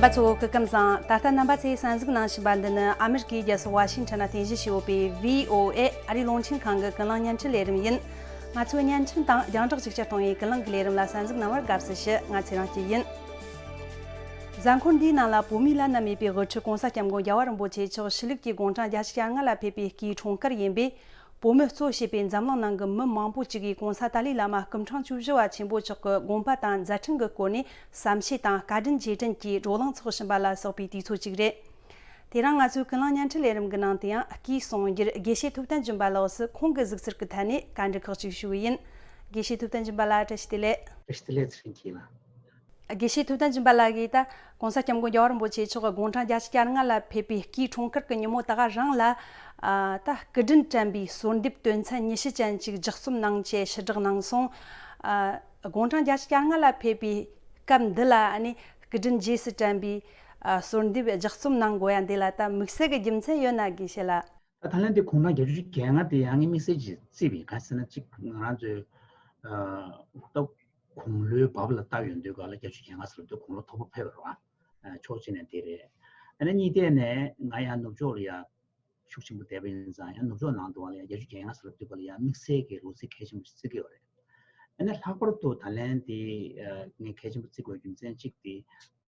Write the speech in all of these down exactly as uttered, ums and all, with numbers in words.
ཚོ་སྐུ་ཁམས་བཟང་། ད་ལྟ་རྣམ་པ་ཚོས་གསན་གཟིགས་གནང་བཞིན་པ་འདི་ནི་ཨ་མེ་རི་ཀའི་རྒྱལ་ས་ཝ་ཤིང་ཊོན་ན་རྟེན་གཞི་བྱས་ཡོད་པའི་བྷི་ཨོ་ཨེ་ཨ་རིའི་རླུང་འཕྲིན་ཁང་གི་ཀུན་གླེང་བརྙན་འཕྲིན་ལས་རིམ་ཡིན། ང་ཚོའི་བརྙན་འཕྲིན་དང་རྒྱང་བསྒྲགས་ཤུགས་ཆེར་གཏོང་བའི་ཀུན་གླེང་གི་ལས་རིམ་ལ་གསན་གཟིགས་གནང་བར་དགའ་བསུ་ཞུ། ང་ཚེ་རིང་སྐྱིད་ཡིན། གཟའ་འཁོར་འདིའི་ནང་ལ་བོད་མིའི་བླ་ན་མེད་པའི་དབུ་ཁྲིད་༸གོང་ས་༸སྐྱབས་མགོན་རྒྱལ་བ་རིན་པོ་ཆེ་མཆོག་ཕྱི་ལུགས་ཀྱི་དགུང་གྲངས་བརྒྱད་ཅུ་གྱ་ལྔ་ལ་ཕེབས་པའི་སྐུའི་འཁྲུངས་སྐར་ཡིན་པས། བོད་མི་གཙོ་བྱས་པའི་འཛམ་གླིང་ནང་གི་མི་མང་པོ་ཅིག་གིས་༸གོང་ས་ཏཱ་ལའི་བླ་མ་སྐུ་ཕྲེང་བཅུ་བཞི་པ་ཆེན་པོ་མཆོག་གི་དགོངས་པ་དང་མཛད་འཕྲིན་གྱི་སྐོར་ནས་བསམ་ཤེས་དང་བཀའ་དྲིན་རྗེས་དྲན་གྱི་བགྲོ་གླེང་འཚོགས་བཞིན་པ་ལ་སོགས་པའི་དུས་ཚོད་ཅིག་རེད། དེ་རིང་ང་ཚོའི་ཀུན་གླེང་བརྙན་འཕྲིན་ལས་རིམ་གྱི་ནང་དུ་ཡང་སྐུའི་གསུང་སྒྱུར་དགེ་བཤེས་ཐུབ་བསྟན་སྦྱིན་པ་ལགས་སུ་ཁོང་གི་གཟིགས་ཚུལ་གྱི་ཐད་ནས་བཀའ་འདྲི་ཁག་ཅིག་ཞུ་གི་ཡིན། དགེ་བཤེས་ཐུབ་བསྟན་སྦྱིན་པ་ལགས་བཀྲ་ཤིས་བདེ་ལེགས། བཀྲ་ཤིས་བདེ་ལེགས། ཚེ་རིང་སྐྱིད་ལགས། དགེ་བཤེས་ཐུབ་བསྟན་སྦྱིན་པ་ལགས་ཀྱིས་ད་༸གོང་ས་༸སྐྱབས་མགོན་རྒྱལ་བ་རིན་པོ་ཆེ་མཆོག་གི་དགུང་གྲངས་བརྒྱད་ཅུ་གྱ་ལྔ་ལ་ཕེབས་པའི་སྐུའི་འཁྲུངས་སྐར་གྱི་ཉིན་མོ་ད་ག་རང་ལ། ཨ། ད་སྐུ་དྲིན་དྲན་པའི་གསོལ་འདེབས་དོན་ཚན་ཉི་ཤུ་ཅན་ཅིག་ལྗགས་རྩོམ་གནང་བྱས་ཕྱིར་བསྒྲགས་གནང་སོང་། ཨ། དགུང་གྲངས་བརྒྱད་ཅུ་གྱ་ལྔ་ལ་ཕེབས་པའི་སྐབས་འདི་ལ་ཨ་ནི་སྐུ་དྲིན་རྗེས་སུ་དྲན་པའི་ཨ་གསོལ་འདེབས་ལྗགས་རྩོམ་གནང་དགོས་ཡ་འདི་ལ་ད་དམིགས་བསལ་གྱི་རྒྱུ་མཚན་ཡོད་ན། དགེ་བཤེས་ལགས། ད་ད་ལན་དེ་དགུང་གྲངས་བརྒྱད་ཅུ་གྱ་ལྔ་དེ་ཡང་ངས་དམིགས་བསལ་གྱིས་བརྩིས་པ་ཡིན། གང་ཟེར་ན་གཅིག་ང་རང་ཚོའི་ཨ་ད་དགུང་ལོའི་བབ་ལ་བལྟ་ཡོང་དུས་ག་ལ་བརྒྱད་ཅུ་གྱ་ལྔ་ཟེར་དུས་དགུང་ལོ་མཐོ་པོ་ཕེབས་པ་རེད་བ། ཨ་ཕྱོགས་གཅིག་ནས་དེ་རེད། ཨ་ནི་གཉིས་ཐད་ནས་ང་ཡང་ནུབ་ཕྱོགས་ལ་ཡ་ཤུགས་ཆེན་པོ་བསྡད་པ་ཡིན་ཙང་ཡང་ནུབ་ཕྱོགས་ནང་དུ་བ་ལ་ཡ་བརྒྱད་ཅུ་གྱ་ལྔ་ཟེར་དུས་ག་ལ་ཡ་དམིགས་བསལ་གྱི་རོལ་རྩེད་གལ་ཆེན་པོ་ཞིག་བརྩི་གི་ཡོད་རེད། ཨ་ནི་ལྷག་པར་དུ་ད་ལན་དེ་ཨ་ངས་གལ་ཆེན་པོ་བརྩི་དགོས་རྒྱུ་མཚན་གཅིག་དེ།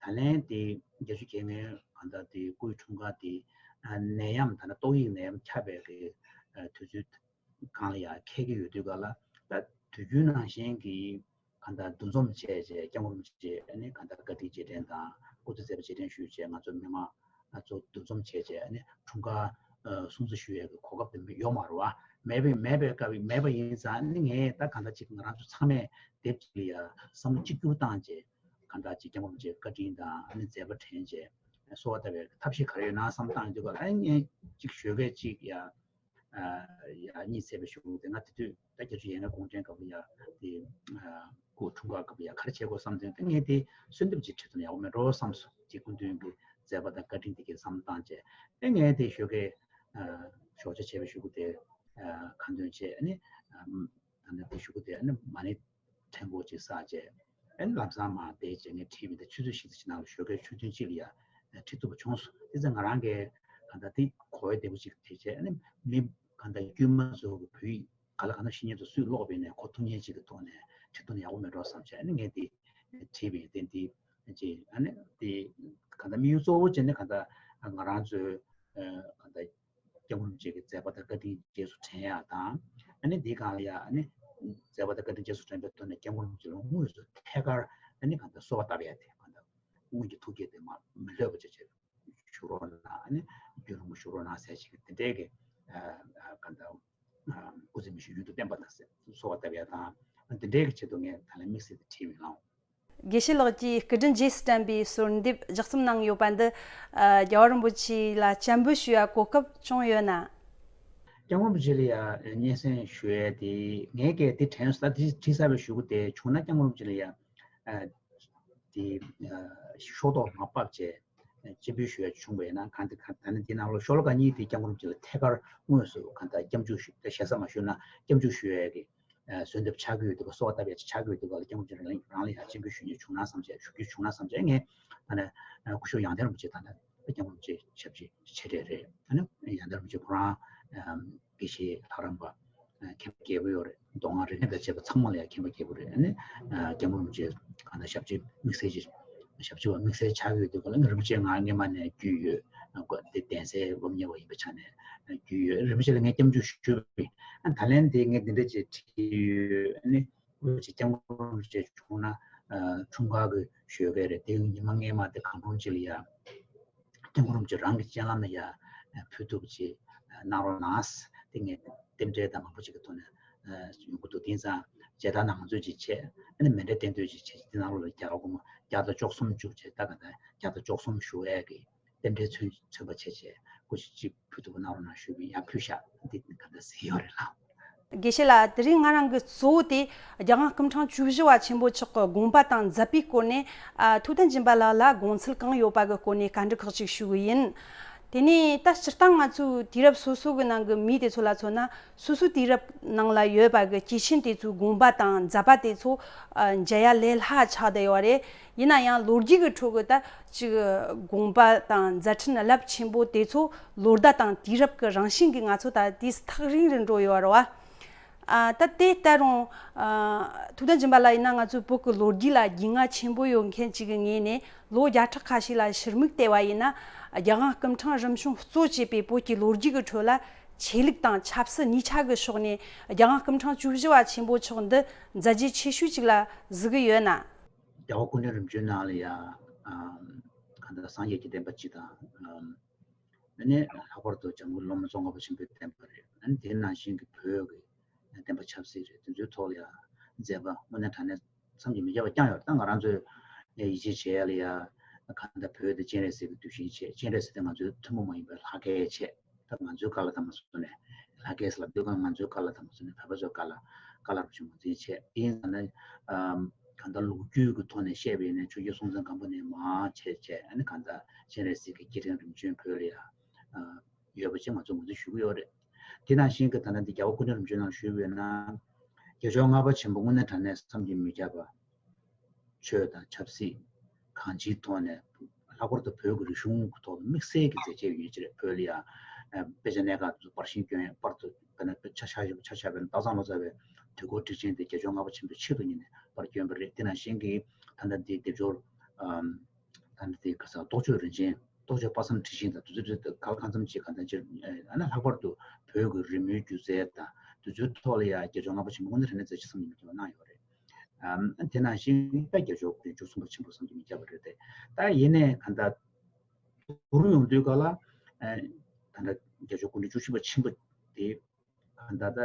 ད་ལན་དེ་བརྒྱད་ཅུ་གྱ་ལྔའི་གང་ལྟར་དེ་སྐུའི་འཁྲུངས་སྐར་དེ་ཨ་ནད་ཡམས་ད་ནི་ཏོག་དབྱིབས་ནད་ཡམས་ཁྱབ་པའི་གི་ཨ་དུས་ཚོད་སྒང་ལ་ཡ་འཁེལ་གྱི་ཡོད་དུས་ག་ལ། ད་དུས་རྒྱུན་ནང་བཞིན་གྱི་གང་ལྟར་འདུ་འཛོམས་བྱས་རྗེས་༸སྐྱབས་མགོན་རིན་པོ་ཆེ་ཨ་ནི་གང་ལྟར་བཀའ་དྲིན་རྗེས་དྲན་དང་སྐུ་ཚེ་མཛད་པ་རྗེས་དྲན་ཞུས་རྗེས་ང་ཚོ་མི་མང་ང་ཚོ་འདུ་འཛོམས་བྱས་རྗེས་ཨ་ནི་འཁྲུངས་སྐར་ཨ་སྲུང་བརྩི་ཞུ་ཡས་ཀྱི་གོ་སྐབས་དེ་ཡོད་མ་རེད་བ། མེད་པའི་མེད་པའི་སྐབས་མེད་པ་ཡིན་ཙང་ཨ་ནི་ངས་ད་གང་ལྟར་ཅིག་ང་རང་ཚོ་ཚང་མས་དེབ་ཅིག་ལ་ཡ་བསམ་བློ་གཅིག་གྱུར་བཏང་རྗེས། གང་ལྟར་ཅིག་༸སྐྱབས་མགོན་རིན་པོ་ཆེའི་བཀའ་དྲིན་དང་ཨ་ནི་མཛད་པ་དྲན་རྗེས་གསོལ་བ་བཏབ་པའི་ཐབས་ཤེས་ག་རེ་ཡོད་ན་བསམ་བཏང་དུས་ག་ལ་ཨ་ངས་ཅིག་ཞོགས་ཀས་ཅིག་ཡ་ཨ་ཡ་གཉིད་སད་པའི་གཞུག་དེ་ང་དེ་དུས་ད་བརྒྱད་ཅུ་ཡས་ལྔའི་དགུང་གྲངས་སྐབས་ལ་ཡ་དེ་ཨ་སྐུ་འཁྲུངས་སྐར་སྐབས་ལ་ཡ་ག་རེ་བྱེད་དགོས་བསམ་དུས་ད་ངས་དེ་གསོལ་འདེབས་ཅིག་ཁྲིད་ཐུབ་ན་ཡག་པོ་མེད་འགྲོ་བསམ་སོང་། ཅིག་སྐུ་མདུན་གྱི་མཛད་པ་དང་བཀའ་དྲིན་དེ་གའི་བསམ་བཏང་རྗེས་ཨ་ངས་དེ་ཞོགས་ཀས་ཨ་ཞོགས་ཇ་བྱས་པའི་གཞུག་དེ་ཨ་ཁ་འདོན་བྱས་ཨ་ནི་ཨ་ད་ནི་དེ་གཞུག་དེ་ཨ་ནི་མ་ཎི་ཕྲེང་སྐོར་ཅིག་བསགས་རྗེས། ཨ་ནི་ལམ་སང་མར་བསྡད་རྗེས་ངས་བྲིས་པ་ཡིན། ད་ཆུ་ཚོད་བཞི་དང་ཕྱེད་ནང་ལ་ཞོགས་ཀའི་ཆུ་ཚོད་གཅིག་ལ་ཡ་ཁྲིད་ཐུབ་པ་བྱུང་སོང་། དེ་ཚེ་ང་རང་གིས་གང་ལྟར་དེ་གོ་བ་བདེ་པོ་ཅིག་དེ་བྱས་ཨ་ནི་མི་གང་ལྟར་དཀྱུས་མ་ཚོ་གི་བོད་ཡིག་ག་ལ་གང་ལྟར་ཤེས་མཁན་ཚོ་སུས་ཀློག་པ་ཡིན་ནའི་གོ་ཐུབ་མཁན་ཅིག་གི་ཐོག་ནས་ཁྲིད་ཐུབ་ན་ཡག་པོ་མེད་འགྲོ་བསམ་བྱས་ཨ་ནི་ངས་དེ་བྲིས་པ་ཡིན། དེ་འདི་ཅིག་ཨ་ནི་དེ་གང་ལྟར་དམིགས་ཡུལ་གཙོ་བོ་བྱས་ནས་གང་ལྟར་ང་རང་ཚོའི་ཨ་གང་ལྟར་༸སྐྱབས་མགོན་རིན་པོ་ཆེ་གི་མཛད་པ་དང་བཀའ་དྲིན་རྗེས་སུ་དྲན་ཡག་དང་། ཨ་ནི་འདིའི་སྒང་ལ་ཡ་ཨ་ནི་མཛད་པ་དང་བཀའ་དྲིན་རྗེས་སུ་དྲན་པའི་ཐོག་ནས་༸སྐྱབས་མགོན་རིན་པོ་ཆེ་ལ་དངོས་སུ་ཐད་ཀར་ཨ་ནི་གང་ལྟར་གསོལ་བ་བཏབ་ཡག་དེ་གང་ལྟར་སྔོན་གྱི་ཐུགས་བསྐྱེད་དེ་མ་མི་ལྷོད་པ་བྱས་བྱས་བཞུགས་རོགས་གནང་། ཨ་ནི་རྒྱུན་རིང་པོ་བཞུགས་རོགས་གནང་ཟེར་ཞིག་དེ་འདྲའི་གི་ཨ་ཨ་གང་ལྟར་ཨ་སྐུ་ཚེ་མི་ཤིགས་ཡུན་དུ་བརྟན་པ་དང་ཟེར་གསོལ་བ་བཏབ་ཡག་དང་། ཨ་དེ་འདྲའི་གི་ཆེད་དུ་ངས་ད་ལན་དམིགས་བསལ་དུ་བྲིས་མི་ལང་། དགེ་བཤེས་ལགས་ཀྱིས་སྐུ་དྲིན་རྗེས་སུ་དྲན་པའི་གསོལ་འདེབས་ལྗགས་རྩོམ་གནང་ཡོད་པ་འདི། ཨ། རྒྱལ་བ་རིན་པོ་ཆེ་ལ་སྤྱན་འབུལ་ཞུ་ཡ་གོ་སྐབས་བྱུང་ཡོད་ན།༸སྐྱབས་མགོན་རིན་པོ་ཆེ་ལ་ཡ་སྙན་སེང་ཞུ་ཡ་དེ་ངས་གལ་ཏེ་དྲན་སོང་ད་དེ་བྲིས་ཚར་བའི་གཞུག་གུ་དེ་བྱུང་ན་༸སྐྱབས་མགོན་རིན་པོ་ཆེ་ལ་ཡ་ཨ་དེ་ཨ་ཤོག་ཐོག་མར་ཕབ་བྱས་སྤྱན་འབུལ་ཞུ་ཡ་བྱུང་བ་ཡིན་ན། གང་དེ་གང་ད་ནི་དེ་ནང་ལོགས་ཤོ་ལོ་ཀ་གཉིས་དེ་༸སྐྱབས་མགོན་རིན་པོ་ཆེ་ལ་ཐད་ཀར་དངོས་སུ་གང་ལྟར་སྐྱབས་འཇུག་ཞུ་ཞེ་ས་མ་ཞུ་ན་སྐྱབས་འཇུག་ཞུ་ཡ་གི་ཨ་གསོལ་འདེབས་ཆགས་ཀྱི་ཡོད་འདུག་ག་གསོལ་བ་བཏབ་ཡ་ཆགས་ཀྱི་ཡོད་འདུག་ག་ལ་༸སྐྱབས་མགོན་རིན་པོ་ཆེ་རང་ལ་ཡང་སྤྱན་འབུལ་ཞུ་ཉེས་བྱུང་ན་བསམ་བྱས་ཞུ་རྒྱུ་བྱུང་ན་བསམ་བྱས་ངས་ད་ནི་སྐུ་ཞབས་ཡང་སྟེང་རིན་པོ་ཆེ་ད་ནི་༸སྐྱབས་མགོན་རིན་པོ་ཆེ་ཞབས་ཕྱི་ཆེ་གྲས་རེད། ད་ནི་ཡང་སྟེང་རིན་པོ་ཆེ་ཁོ་རང་དགེ་བཤེས་ལྷ་རམས་པ་མཁན་པོ་རྒྱལ་པོ་ཡོད་རེད། མདོ་སྔགས་རིག་གནས་དང་བཅས་པ་ཚང་མ་ལ་ཡང་མཁན་པོ་རྒྱལ་པོ་རེད། ཨ་ནི་༸སྐྱབས་མགོན་རིན་པོ་ཆེ་གང་ལྟར་ཞབས་ཕྱི་དམིགས་བསལ་གྱི་ཞབས་ཕྱི་བ་དམིགས་བསལ་ཆགས་ཀྱི་ཡོད་འདུག་ག་ལ་ང་རིན་པོ་ཆེ་ང་སྔས་མ་ནས་རྒྱུས་ཡོད། དེ་གདན་སའི་སློབ་གཉེར་བ་ཡིན་པའི་ཆ་ནས་རྒྱུས་ཡོད། རིན་པོ་ཆེ་ལ་ངས་སྐྱབས་འཇུག་ཞུས་པ་ཡིན། ཨ་ད་ལན་དེ་ངས་འདི་འདྲ་ཅིག་བྲིས་ཡོད། ཨ་ནི་སྐུ་ཞབས་སྐྱབས་མགོན་རིན་པོ་ཆེ་བྱུང་ན་འཁྲུངས་སྐར་གྱི་ཞོགས་ཀས་རེད། དེ་ཉི་མ་སྔས་མ་དེ་གང་རུང་ཅིག་ལ་ཡ་སྐྱབས་མགོན་རིན་པོ་ཆེ་རང་གི་སྤྱན་ལམ་ལ་ཡ་ཕུལ་ཐུབ་པ་ཅིག་གནང་རོགས་གནང་། དེ་ངས་རྟེན་འབྲེལ་དང་མང་པོ་ཅིག་གི་ཐོག་ནས་ཡོང་གི་འདུག་དེང་སང་མཇལ་དར་ནང་ཚུད་ཅིག་བྱས། ཨ་ནི་མཎྜལ་རྟེན་མདོས་ཅིག་བྱས། དེ་ནང་ལོགས་ལ་རྒྱ་གར་སྒོར་མོ་བརྒྱ་དང་བཅུ་གསུམ་བཅུག་བྱས། ད་ག་ད་བརྒྱ་དང་བཅུ་གསུམ་ཞུ་ཡས་ཀྱི་རྟེན་འབྲེལ་མཚོན་མཚོན་པ་བྱས་བྱས་སྐུ་ཞབས་ཅིག་ཕུལ་ཐུབ་པ་གནང་རོགས་གནང་ཞུས་པ་ཡིན། ཡང་ཕུལ་བཞག་འདི་ག་འདྲ་ཟེར་ཡོད་རེད་ལགས། དགེ་བཤེས་ལགས། དེ་རིང་ང་རང་གི་གཙོ་བོ་དེ་རྒྱལ་དབང་སྐུ་ཕྲེང་བཅུ་བཞི་པ་ཆེན་པོ་མཆོག་གི་དགོངས་པ་དང་མཛད་པའི་སྐོར་ནས། ཨ། ཐུབ་བསྟན་སྦྱིན་པ་ལགས་ལ་དགོངས་ཚུལ་གང་ཡོད་པ་གི་སྐོར་ནས་བཀའ་འདྲི་ཁག་ཅིག་ཞུ་གི་ཡིན། དེ་ནས་ད་སྤྱིར་བཏང་ང་ཚོའི་དུས་རབས་སོ་སོ་གི་ནང་གི་མི་དེ་ཚོ་ལ་མཚོན་ན། སོ་སོའི་དུས་རབས་ནང་ལ་ཡོད་པ་གི་སྐྱེས་ཆེན་དེ་ཚོའི་དགོངས་པ་དང་མཛད་པ་དེ་ཚོ་ཨ་མཇལ་ཡ་ལས་སླ་ཆགས་བསྡད་ཡོད་རེད། ཡིན་ན་ཡང་ལོ་རྒྱུས་ཀྱི་ཁྲོད་གི་ད་ཅིག་དགོངས་པ་དང་མཛད་འཕྲིན་རླབས་ཆེན་པོ་དེ་ཚོ་ལོ་ཟླ་དང་དུས་རབས་ཀྱི་རང་བཞིན་གྱིས་ང་ཚོ་ད་དུས་སུ་ཐག་རིང་རུ་འགྲོ་ཡོད་རེད་བ། ཨ། ད་དེ་ལྟར་རུང་། ཨ། ཐུབ་བསྟན་སྦྱིན་པ་ལགས་ཡིན་ན་ང་ཚོའི་བོད་ཀྱི་ལོ་རྒྱུས་ལ་རྒྱུས་མངའ་ཆེན་པོ་ཡོད་མཁན་ཅིག་གི་ངོས་ནས་ལོ་བརྒྱ་ཕྲག་ཁ་ཤས་ལ་ཕྱིར་མིག་བལྟས་པ་ཡིན་ན། རྒྱལ་དབང་སྐུ་ཕྲེང་རིམ་བྱོན་གཙོ་བྱས་པའི་བོད་ཀྱི་ལོ་རྒྱུས་ཀྱི་ཁྲོད་ལ་ཆོས་ལུགས་དང་ཆབ་སྲིད་གཉིས་ཆ་གི་ཕྱོགས་ནས་རྒྱལ་དབང་སྐུ་ཕྲེང་བཅུ་བཞི་པ་ཆེན་པོ་མཆོག་འདི་མཛད་རྗེས་ཆེ་ཤོས་ཅིག་ལ་གཟིགས་ཀྱི་ཡོད་ན། རྒྱལ་བ་སྐུ་ཕྲེང་རིམ་བྱོན་ནང་ལ་ཡ། ཨ། གང་ལྟར་སངས་རྒྱས་ཀྱི་བསྟན་པ་སྤྱི་དང་། ཨ། ཨ་ནི་ལྷག་པར་དུ་འཇམ་མགོན་སློབ་དཔོན་ཙོང་ཁ་པ་ཆེན་པོའི་བསྟན་པ་རེད། ཨ་ནི་དེ་ནང་བཞིན་གྱི་བོད་ཀྱི་བསྟན་པ་ཆབ་སྲིད་རེད། དེ་ཚོའི་ཐོག་ལ་ཡང་མཛད་པ་དངོས་གནས་དྲང་གནས་བསམ་གྱིས་མི་ཁྱབ་པ་བསྐྱངས་ཡོད་རེད། ད་ང་རང་ཚོས་ཡིད་ཆེས་བྱེད་ཡ་ལ་ཡ། གང་ལྟར་བོད་དེ་སྤྱན་རས་གཟིགས་ཀྱི་གདུལ་ཞིང་བྱས། སྤྱན་རས་གཟིགས་དེ་ང་ཚོའི་ཐུན་མོང་མ་ཡིན་པའི་ལྷ་སྐལ་བྱས། ད་ང་ཚོའི་བཀའ་ལ་དང་མ་སོང་ནས་ལྷ་སྐལ་ཟེར་ལབ་དུས་ཀ་ང་ཚོའི་བཀའ་ལ་དང་མ་སོང་ནས་བོད་པ་ཚོའི་བཀའ་ལ་བཀའ་སློབ་ཆེན་མོ་འཛིན་བྱས། དེ་ཡིན་ཙང་ནས། ཨམ། གང་ལྟར་ལོ་རྒྱུས་ཀྱི་ཐོག་ནས་བཤད་པ་ཡིན་ན་ཆོས་རྒྱལ་སྲོང་བཙན་སྒམ་པོ་ནས་མར་བྱས་བྱས། ཨ་ནི་གང་ལྟར་སྤྱན་རས་གཟིགས་ཀྱི་སྐུ་ཕྲེང་རིམ་བྱོན་བོད་ལ་ཡ། ཨ། ཡོད་པ་ཅིག་ང་ཚོས་ངོས་འཛིན་ཞུ་གི་ཡོད་རེད། དེ་ནང་བཞིན་གྱི་ད་ལྟ་འདི་རྒྱལ་བ་སྐུ་ཕྲེང་རིམ་བྱོན་ནང་ཞུས་པ་ཡིན་ན། རྒྱལ་མཆོག་ལྔ་པ་ཆེན་པོ་དངོས་གནས་དྲང་གནས་བསམ་གྱིས་མི་ཁྱབ་པ། ཆོས་དང་ཆབ་སྲིད་གང་ཅིའི་ཐོག་ནས། ལྷག་པར་དུ་བོད་ཀྱི་རིག་གཞུང་གི་ཐོག་ལ་དམིགས་བསལ་གྱི་མཛད་རྗེས་ཡོད་ཅིག་རེད། བོད་ལ་ཡང་དཔེ་ཆ་གནད་འགག་དེ་ཚོ་པར་ཤིང་བསྐྱོན། པར་དུ་དཔེར་ན་ཆ་བཞག་ཆ་བཞག་པ་ཡིན་ན་སྟག་ཚང་ལོ་ཙཱ་བའི་དུས་འཁོར་ཊཱིཀ་ཆེན་དེ་རྒྱལ་མཆོག་ལྔ་པ་ཆེན་པོའི་ཆེད་དུ་ཉིད་ནས་པར་བསྐྱོན་པ་རེད། དེ་ནང་བཞིན་གྱི་ད་ལྟ་འདི་སྡེབ་སྦྱོར། ཨམ། ད་ལྟ་འདི་ག་ས་རྟོགས་བརྗོད་རིན་ཆེན། རྟོགས་བརྗོད་དཔག་བསམ་འཁྲི་ཤིང་དང་དེ་ཚོ་ག་ལ་གང་འཚམ་ཅིག་གང་ལྟར་སྤྱིར། ཨ་ནི་ལྷག་པར་དུ་བོད་ཀྱི་རི་མོའི་སྒྱུ་རྩལ་དང་དེ་ཚོའི་ཐོག་ལ་ཡང་རྒྱལ་མཆོག་ལྔ་པ་ཆེན་པོ་དངོས་གནས་དྲང་གནས་མཛད་རྗེས་བསམ་གྱིས་མི་ཁྱབ་པ་གནང་ཡོད་རེད། ཨམ། དེ་ནང་བཞིན་དཔལ་རྒྱ་མཆོག་སྐུ་ཕྲེང་བཅུ་གསུམ་པ་ཆེན་པོ་བསམ་གྱིས་མི་ཁྱབ་པ་རེད་དེ། ད་ཡིན་ནའི་གང་ལྟར་མདོར་ཡོང་དུས་ག་ལ། ཨ། ད་ལྟ་རྒྱལ་མཆོག་སྐུ་ཕྲེང་བཅུ་བཞི་པ་ཆེན་པོ་དེ་གང་ལྟར་ད་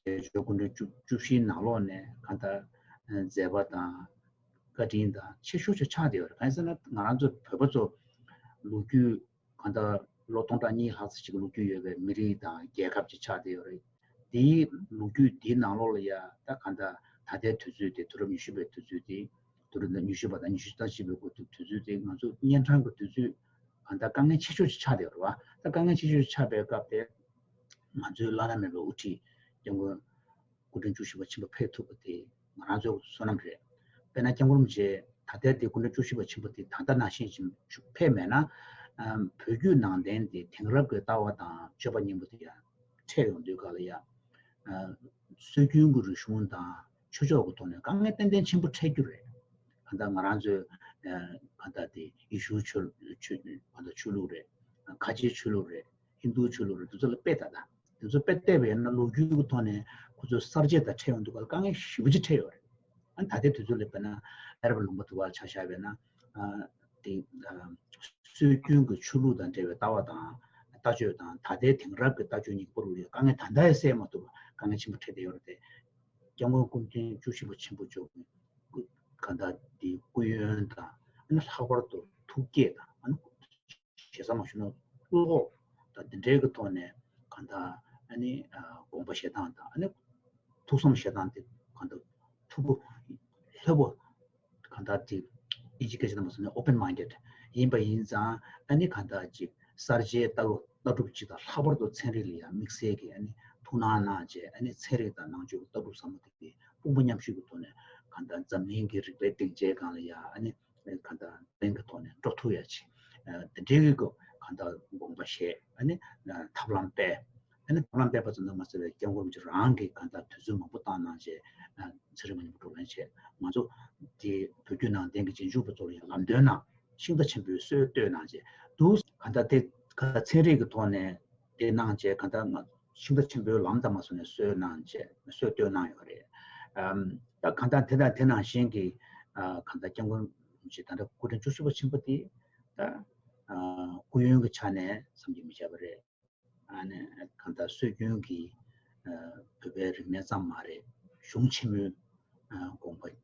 རྒྱལ་མཆོག་སྐུ་ཕྲེང་བཅུ་བཅུ་བཞིའི་ནང་ལོགས་ནས་གང་ལྟར་མཛད་པ་དང་བཀའ་དྲིན་དང་ཆེ་ཤོས་ཆགས་བསྡད་ཡོད་རེད། གང་ཡིན་ཟེར་ན་ང་རང་ཚོ་བོད་པ་ཚོ་ལོ་རྒྱུས། གང་ལྟར་ལོ་སྟོང་ཕྲག་གཉིས་ལྷག་ཙམ་ཞིག་གི་ལོ་རྒྱུས་ཡོད་པའི་མི་རིགས་དང་རྒྱལ་ཁབ་ཅིག་ཆགས་བསྡད་ཡོད་རེད། དེའི་ལོ་རྒྱུས་དེའི་ནང་ལོགས་ལ་ཡ་ད་གང་ལྟར་ད་ལྟའི་དུས་ཚོད་དེ། དུས་རབས་ཉི་ཤུ་པའི་དུས་ཚོད་དེ། དུས་རབས་ཉི་ཤུ་པ་དང་ཉི་ཤུ་རྩ་གཅིག་པའི་འགོ་ཐུག་དུས་ཚོད་དེ་ང་ཚོ་གཉན་འཕྲང་གི་དུས་ཚོད་གང་ལྟར་དཀའ་ངལ་ཆེ་ཤོས་ཤིག་ཆགས་བསྡད་ཡོད་རེད་བ། ད་དཀའ་ངལ་ཆེ་ཤོས་ཤིག་ཆགས་པའི་སྐབས་དེ་ང་ཚོའི་བླ་ན་མེད་པའི་དབུ་ཁྲིད་སྐྱབས་མགོན་སྐུ་ཕྲེང་བཅུ་བཞི་པ་ཆེན་པོ་ཕེབས་ཐུབ་པ་དེ་ང་རང་ཚོའི་བསོད་ནམས་རེད། དཔེར་ན་སྐྱབས་མགོན་རིན་པོ་ཆེ་ད་ལྟའི་དེ་སྐུ་ཕྲེང་བཅུ་བཞི་པ་ཆེན་པོ་དེ་ད་ལྟ་ནང་བཞིན་ཅིག་ཕེབས་མེད་ན། ཨམ། བོད་བརྒྱུད་ནང་བསྟན་དེ་དེང་རབས་ཀྱི་ལྟ་བ་དང་སྤྱོད་པ་གཉིས་པོ་དེ་ཡང་འཕྲད་ཡོང་དུས་ག་ལ་ཡ། ཨ། སྲོལ་རྒྱུན་གྱི་རིག་གཞུང་དང་ཆོས་ཕྱོགས་ཀྱི་ཐོག་ནས་དཀའ་ངལ་ཏན་ཏན་ཆེན་པོ་འཕྲད་རྒྱུ་རེད། གང་ལྟར་ང་རང་ཚོའི། ཨ། གང་ལྟར་དེ་ཡེ་ཤུའི་ཆོས་ཆོས་གང་ལྟར་ཆོས་ལུགས་རེད། ཁ་ཆེའི་ཆོས་ལུགས་རེད། ཧིན་རྡུའི་ཆོས་ལུགས་རེད། དེ་ཚོ་ལ་དཔེ་ལྟ་ད། དེ་ཚོ་དཔེ་བལྟས་པ་ཡིན་ན་ལོ་རྒྱུས་ཀྱི་ཐོག་ནས་ཁོ་ཚོའི་གསར་བརྗེ་དང་འཕྲད་ཡོང་དུས་ག་ལ་དཀའ་ངལ་ཞེ་པོ་ཅིག་འཕྲད་ཡོད་རེད། ཨ། ད་ལྟའི་དུས་ཚོད་ལ་དཔེར་ན་ཨ་རབ་ལུང་པ་དུ་བར་ཆ་བཞག་པ་ཡིན་ན། ཨ། དེ། ཨ། སྲོལ་རྒྱུན་གྱི་ཆོས་ལུགས་དང་འབྲེལ་བའི་ལྟ་བ་དང་ལྟ་སྤྱོད་དང་ད་ལྟའི་དེང་རབས་ཀྱི་ལྟ་སྤྱོད་གཉིས་ཀྱི་བར་ལ་དཀའ་ངལ་ད་ལྟ་ཡང་སེལ་མ་ཐུབ་པ་དཀའ་ངལ་ཆེན་པོ་འཕྲད་བསྡད་ཡོད་རེད་དེ། སྐྱབས་མགོན་སྐུ་ཕྲེང་བཅུ་བཞི་པ་ཆེན་པོ་མཆོག་གི་གང་ལྟར་དེ་སྐུ་ཡོན་དང་། ཨ་ནི་ལྷག་པར་དུ་ཐུགས་བསྐྱེད་དང་། ཨ་ནི་ཞེ་ས་མ་ཞུ་ན་བློ་ཁོག་དང་དེ་འདྲའི་གི་ཐོག་ནས་གང་ལྟར་ཨ་ནི་དགོངས་པ་བཞེས་སྟངས་དང་། ཨ་ནི་ཐུགས་བསམ་བཞེས་སྟངས་དེ་གང་ལྟར་ཐུགས་ཁུར་ལྷོད་པོ་གང་ལྟར་དེ་ཨིན་ཇི་སྐད་ཆ་དང་མ་སོང་ནས་open minded་ཡིན་པ་ཡིན་ཙང་། ཨ་ནི་གང་ལྟར་ཅིག་གསར་བརྗེའི་ལྟ་ལུགས་ལྟ་གྲུབ་ཅིག་དང་། ལྷག་པར་དུ་ཚན་རིག་ལ་ཡང་དམིགས་བསལ་གྱི་ཨ་ནི་ཐུགས་སྣང་གནང་བྱས། ཨ་ནི་ཚན་རིག་དང་ནང་ཆོས་ཀྱི་ལྟ་གྲུབ་ཟབ་མོ་དེ་གི་དཔུང་པ་མཉམ་གཤིབ་ཀྱི་ཐོག་ནས་གང་ལྟར་འཛམ་གླིང་གི་རིག་པའི་སྡིངས་ཆའི་སྒང་ལ་ཡང་ཨ་ནི་གང་ལྟར་བརྟན་གྱི་ཐོག་ནས་འགྲོ་ཐུབ་ཡ་ཆེད། ཨ། དེ་འདྲའི་གི་གང་ལྟར་དགོངས་པ་བཞེས། ཨ་ནི་ཐབས་ལམ་སྤེལ། ཨ་ནི་ཐབས་ལམ་སྤེལ་པ་ཙམ་དུ་མ་ཟད་པའི་སྐྱབས་མགོན་རིན་པོ་ཆེ་རང་གིས་གང་ལྟར་དུས་ཚོད་མང་པོ་བཏང་གནང་བྱས། ཨ། ཚན་རིག་མ་ཉམས་པ་བགྲོ་གླེང་བྱས། ང་ཚོ་དེ་བོད་བརྒྱུད་ནང་བསྟན་གྱི་རྗེས་འཇུག་པ་ཚོ་ལ་ཡང་ལམ་སྟོན་གནང་། ཤིང་རྟ་ཆེན་པོའི་སྲོལ་གཏོད་གནང་བྱས་འདུག། གང་ལྟར་དེ་ག་ཚན་རིག་གི་ཐོག་ནས་དེ་གནང་བྱས། གང་ལྟར་ང་ཤིང་རྟ་ཆེན་པོའི་ལམ་དང་མ་སོང་ནས་སྲོལ་གནང་བྱས། སྲོལ་གཏོད་གནང་ཡོད་རེད། ཨམ། ད་གང་ལྟར་དེ་དང་དེ་ནང་བཞིན་གྱི། ཨ། གང་ལྟར་སྐྱབས་མགོན་རིན་པོ་ཆེ་ད་ལྟ་སྐུ་ཕྲེང་བཅུ་བཞི་པ་ཆེན་པོ་དེ་ད། ཨ། སྐུ་ཡོན་གྱི་ཆ་ནས་བསམ་གྱིས་མི་ཁྱབ་པ་རེད། ཨ་ནི་གང་ལྟར་སྲོལ་རྒྱུན་གྱི། ཨ། བོད་པའི་རིག་གནས་ཙམ་མ་རེད། གཞུང་ཆེན་མོའི། ཨ། དགོངས་པ་དང་།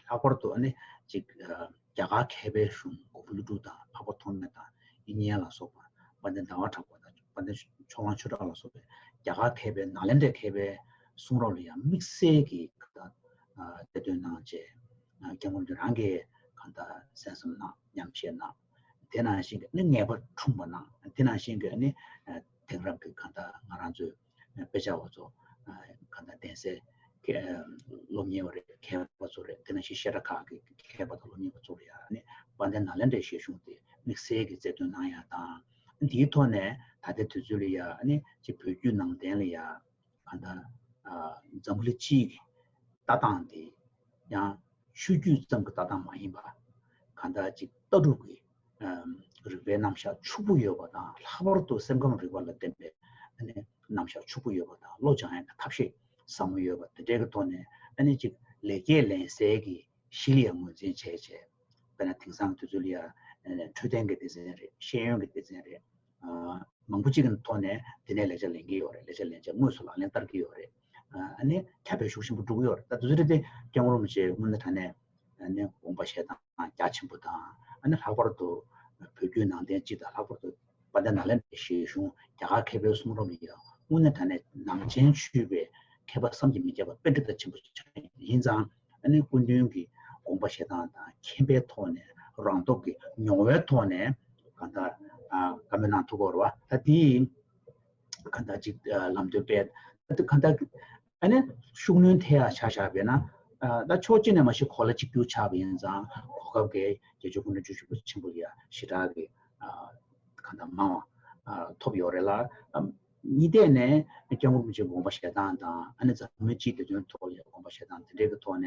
ལྷག་པར་དུ་ཨ་ནི་ཅིག། ཨ། རྒྱ་གར་མཁས་པའི་གཞུང་མགོན་པོ་ཀླུ་སྒྲུབ་དང་། འཕགས་པ་ཐོགས་མེད་དང་། དབྱིག་གཉེན་ལ་སོགས་པ། དཔལ་ལྡན་ཟླ་བ་གྲགས་པ་དང་། དཔལ་ལྡན་ཕྱོགས་གླང་ཆོས་གྲགས་ལ་སོགས་པའི་རྒྱ་གར་མཁས་པའི་ནཱ་ལེནྡྲའི་མཁས་པའི་གསུང་རབ་ལ་ཡང་དམིགས་བསལ་གྱི་གང་ལྟར། ཨ། གཏེར་སྟོན་གནང་བྱས། ཨ། སྐྱབས་མགོན་རང་གིས་གང་ལྟར་གསན་བསམ་གནང་། ཉམས་བཞེས་གནང་། དེ་ནང་བཞིན་གྱི་ནི་ངེས་པ་འཁྲུངས་པ་གནང་། དེ་ནང་བཞིན་གྱི་ནི་དེང་རབས་ཀྱི་གང་ལྟར་ང་རང་ཚོའི་དཔེ་ཆ་བ་ཚོ་གང་ལྟར་གདན་སའི་སློབ་གཉེར་བ་རེད། མཁས་པ་ཚོ་རེད། དེ་ནང་བཞིན་བཤད་གྲྭ་ཁག་གི་མཁས་པ་དང་སློབ་གཉེར་བ་ཚོ་ལ་ཡང་ནི་དཔལ་ལྡན་ནཱ་ལེནྡྲའི་བཞེད་གཞུང་དེ་དམིགས་བསལ་གྱི་རྩལ་འདོན་གནང་ཡ་དང་། འདིའི་ཐོག་ནས་ད་ལྟའི་དུས་ཚོད་ལ་ཡང་ནི་ཅིག་བོད་བརྒྱུད་ནང་བསྟན་ལ་ཡང་གང་ལྟར་འཛམ་བུ་གླིང་སྤྱིའི་ལྟ་སྟངས་དེ་ཡང་ཆོས་བརྒྱུད་ཙམ་གྱི་ལྟ་སྟངས་མ་ཡིན་པ། གང་ལྟར་ཅིག་ལྟ་གྲུབ་ཀྱི་རིག་པའི་རྣམ་གཞག་ཕྱུག་པོ་ཡོད་པ་དང་། ལྷག་པར་དུ་སེམས་ཁམས་རིག་པ་ལ་བརྟེན་པའི་ཨ་ནི་རྣམ་གཞག་ཕྱུག་པོ་ཡོད་པ་དང་། བློ་སྦྱང་ཡག་གི་ཐབས་ཤེས་ཟབ་མོ་ཡོད་པ་དེ་འདྲའི་གི་ཐོག་ནས་ཨ་ནི་ཅིག་ལེགས་སྐྱེས་ལེན་སའི་གི་གཞི་ལ་ཡང་ངོས་འཛིན་བྱས་བྱས། དཔེར་ན་དེང་སང་དུས་ཚོད་ལ་ཡང་འཕྲོད་བསྟེན་གྱི་སྡེ་ཚན་རེད། ཤེས་ཡོན་གྱི་སྡེ་ཚན་རེད། མང་པོ་ཅིག་གི་ཐོག་ནས་དེ་ནས་ལེགས་ཆ་ལེན་གྱི་ཡོད་རེད། ལེགས་ཆ་ལེན་ཆ་དངོས་སུ་ལག་ལེན་བསྟར་གྱི་ཡོད་རེད། ཨ་ནི་ཁྱབ་སྤེལ་ཤུགས་ཆེན་པོ་འགྲོ་གི་ཡོད་རེད། ད་དུས་ཚོད་དེ་སྐྱབས་མགོན་རིན་པོ་ཆེ་དངོས་གནས་དྲང་གནས་ཨ་ནི་དགོངས་པ་བཞེས་སྟངས་རྒྱ་ཆེན་པོ་དང་། ཨ་ནི་ལྷག་པར་དུ་བོད་བརྒྱུད་ནང་བསྟན་སྤྱི་དང་། ལྷག་པར་དུ་དཔལ་ལྡན་ནཱ་ལེནྡྲའི་བཞེད་གཞུང་རྒྱ་གར་མཁས་པའི་གསུང་རབ་ལ་ཡང་དངོས་གནས་དྲང་གནས་ནང་བྱན་ཆུད་པའི་མཁས་པ་བསམ་གྱིས་མི་ཁྱབ་པ་པཎྜི་ཏ་ཆེན་པོ་ཡིན་ཙང་། ཨ་ནི་སྐུ་མདུན་གྱི་དགོངས་པ་བཞེས་སྟངས་དང་། མཁྱེན་པའི་ཐོག་ནས་རང་སྟོབས་ཀྱིས་མྱོང་བའི་ཐོག་ནས་གང་ལྟར་ཨ་བཀའ་མོལ་གནང་ཐུབ་ཀྱི་ཡོད་རེད་བ། ད་དེ་གང་ལྟར་ཅིག་ཨ་ལམ་སྟོན་སྤེལ། ད་གང་ལྟར་ཨ་ནི་ཤུགས་སྣོན་ཐེབས་ཡག་ཆ་བཞག་པས་ན། ཨ་ད་ཕྱོགས་གཅིག་ནས་མ་གཞི་གོ་ལ་གཅིག་གྱུར་ཆགས་པ་ཡིན་ཙང་། གོ་སྐབས་ཀྱིས་རྒྱལ་མཆོག་སྐུ་ཕྲེང་བཅུ་བཞི་པ་ཆེན་པོ་ལ་ཡང་ཞེ་དྲག་གི་ཨ་གང་ལྟར་མང་བ་ཨ་ཐོབ་ཡོད་རེད་ལ། ཨ་གཉིས་ཐད་ནས་སྐྱབས་མགོན་རིན་པོ་ཆེའི་དགོངས་པ་བཞེས་སྟངས་དང་། ཨ་ནི་འཛམ་གླིང་སྤྱིའི་བདེ་དོན་ཐོག་ལ་དགོངས་པ་བཞེས་སྟངས་དེ་འདྲའི་གི་ཐོག་ནས་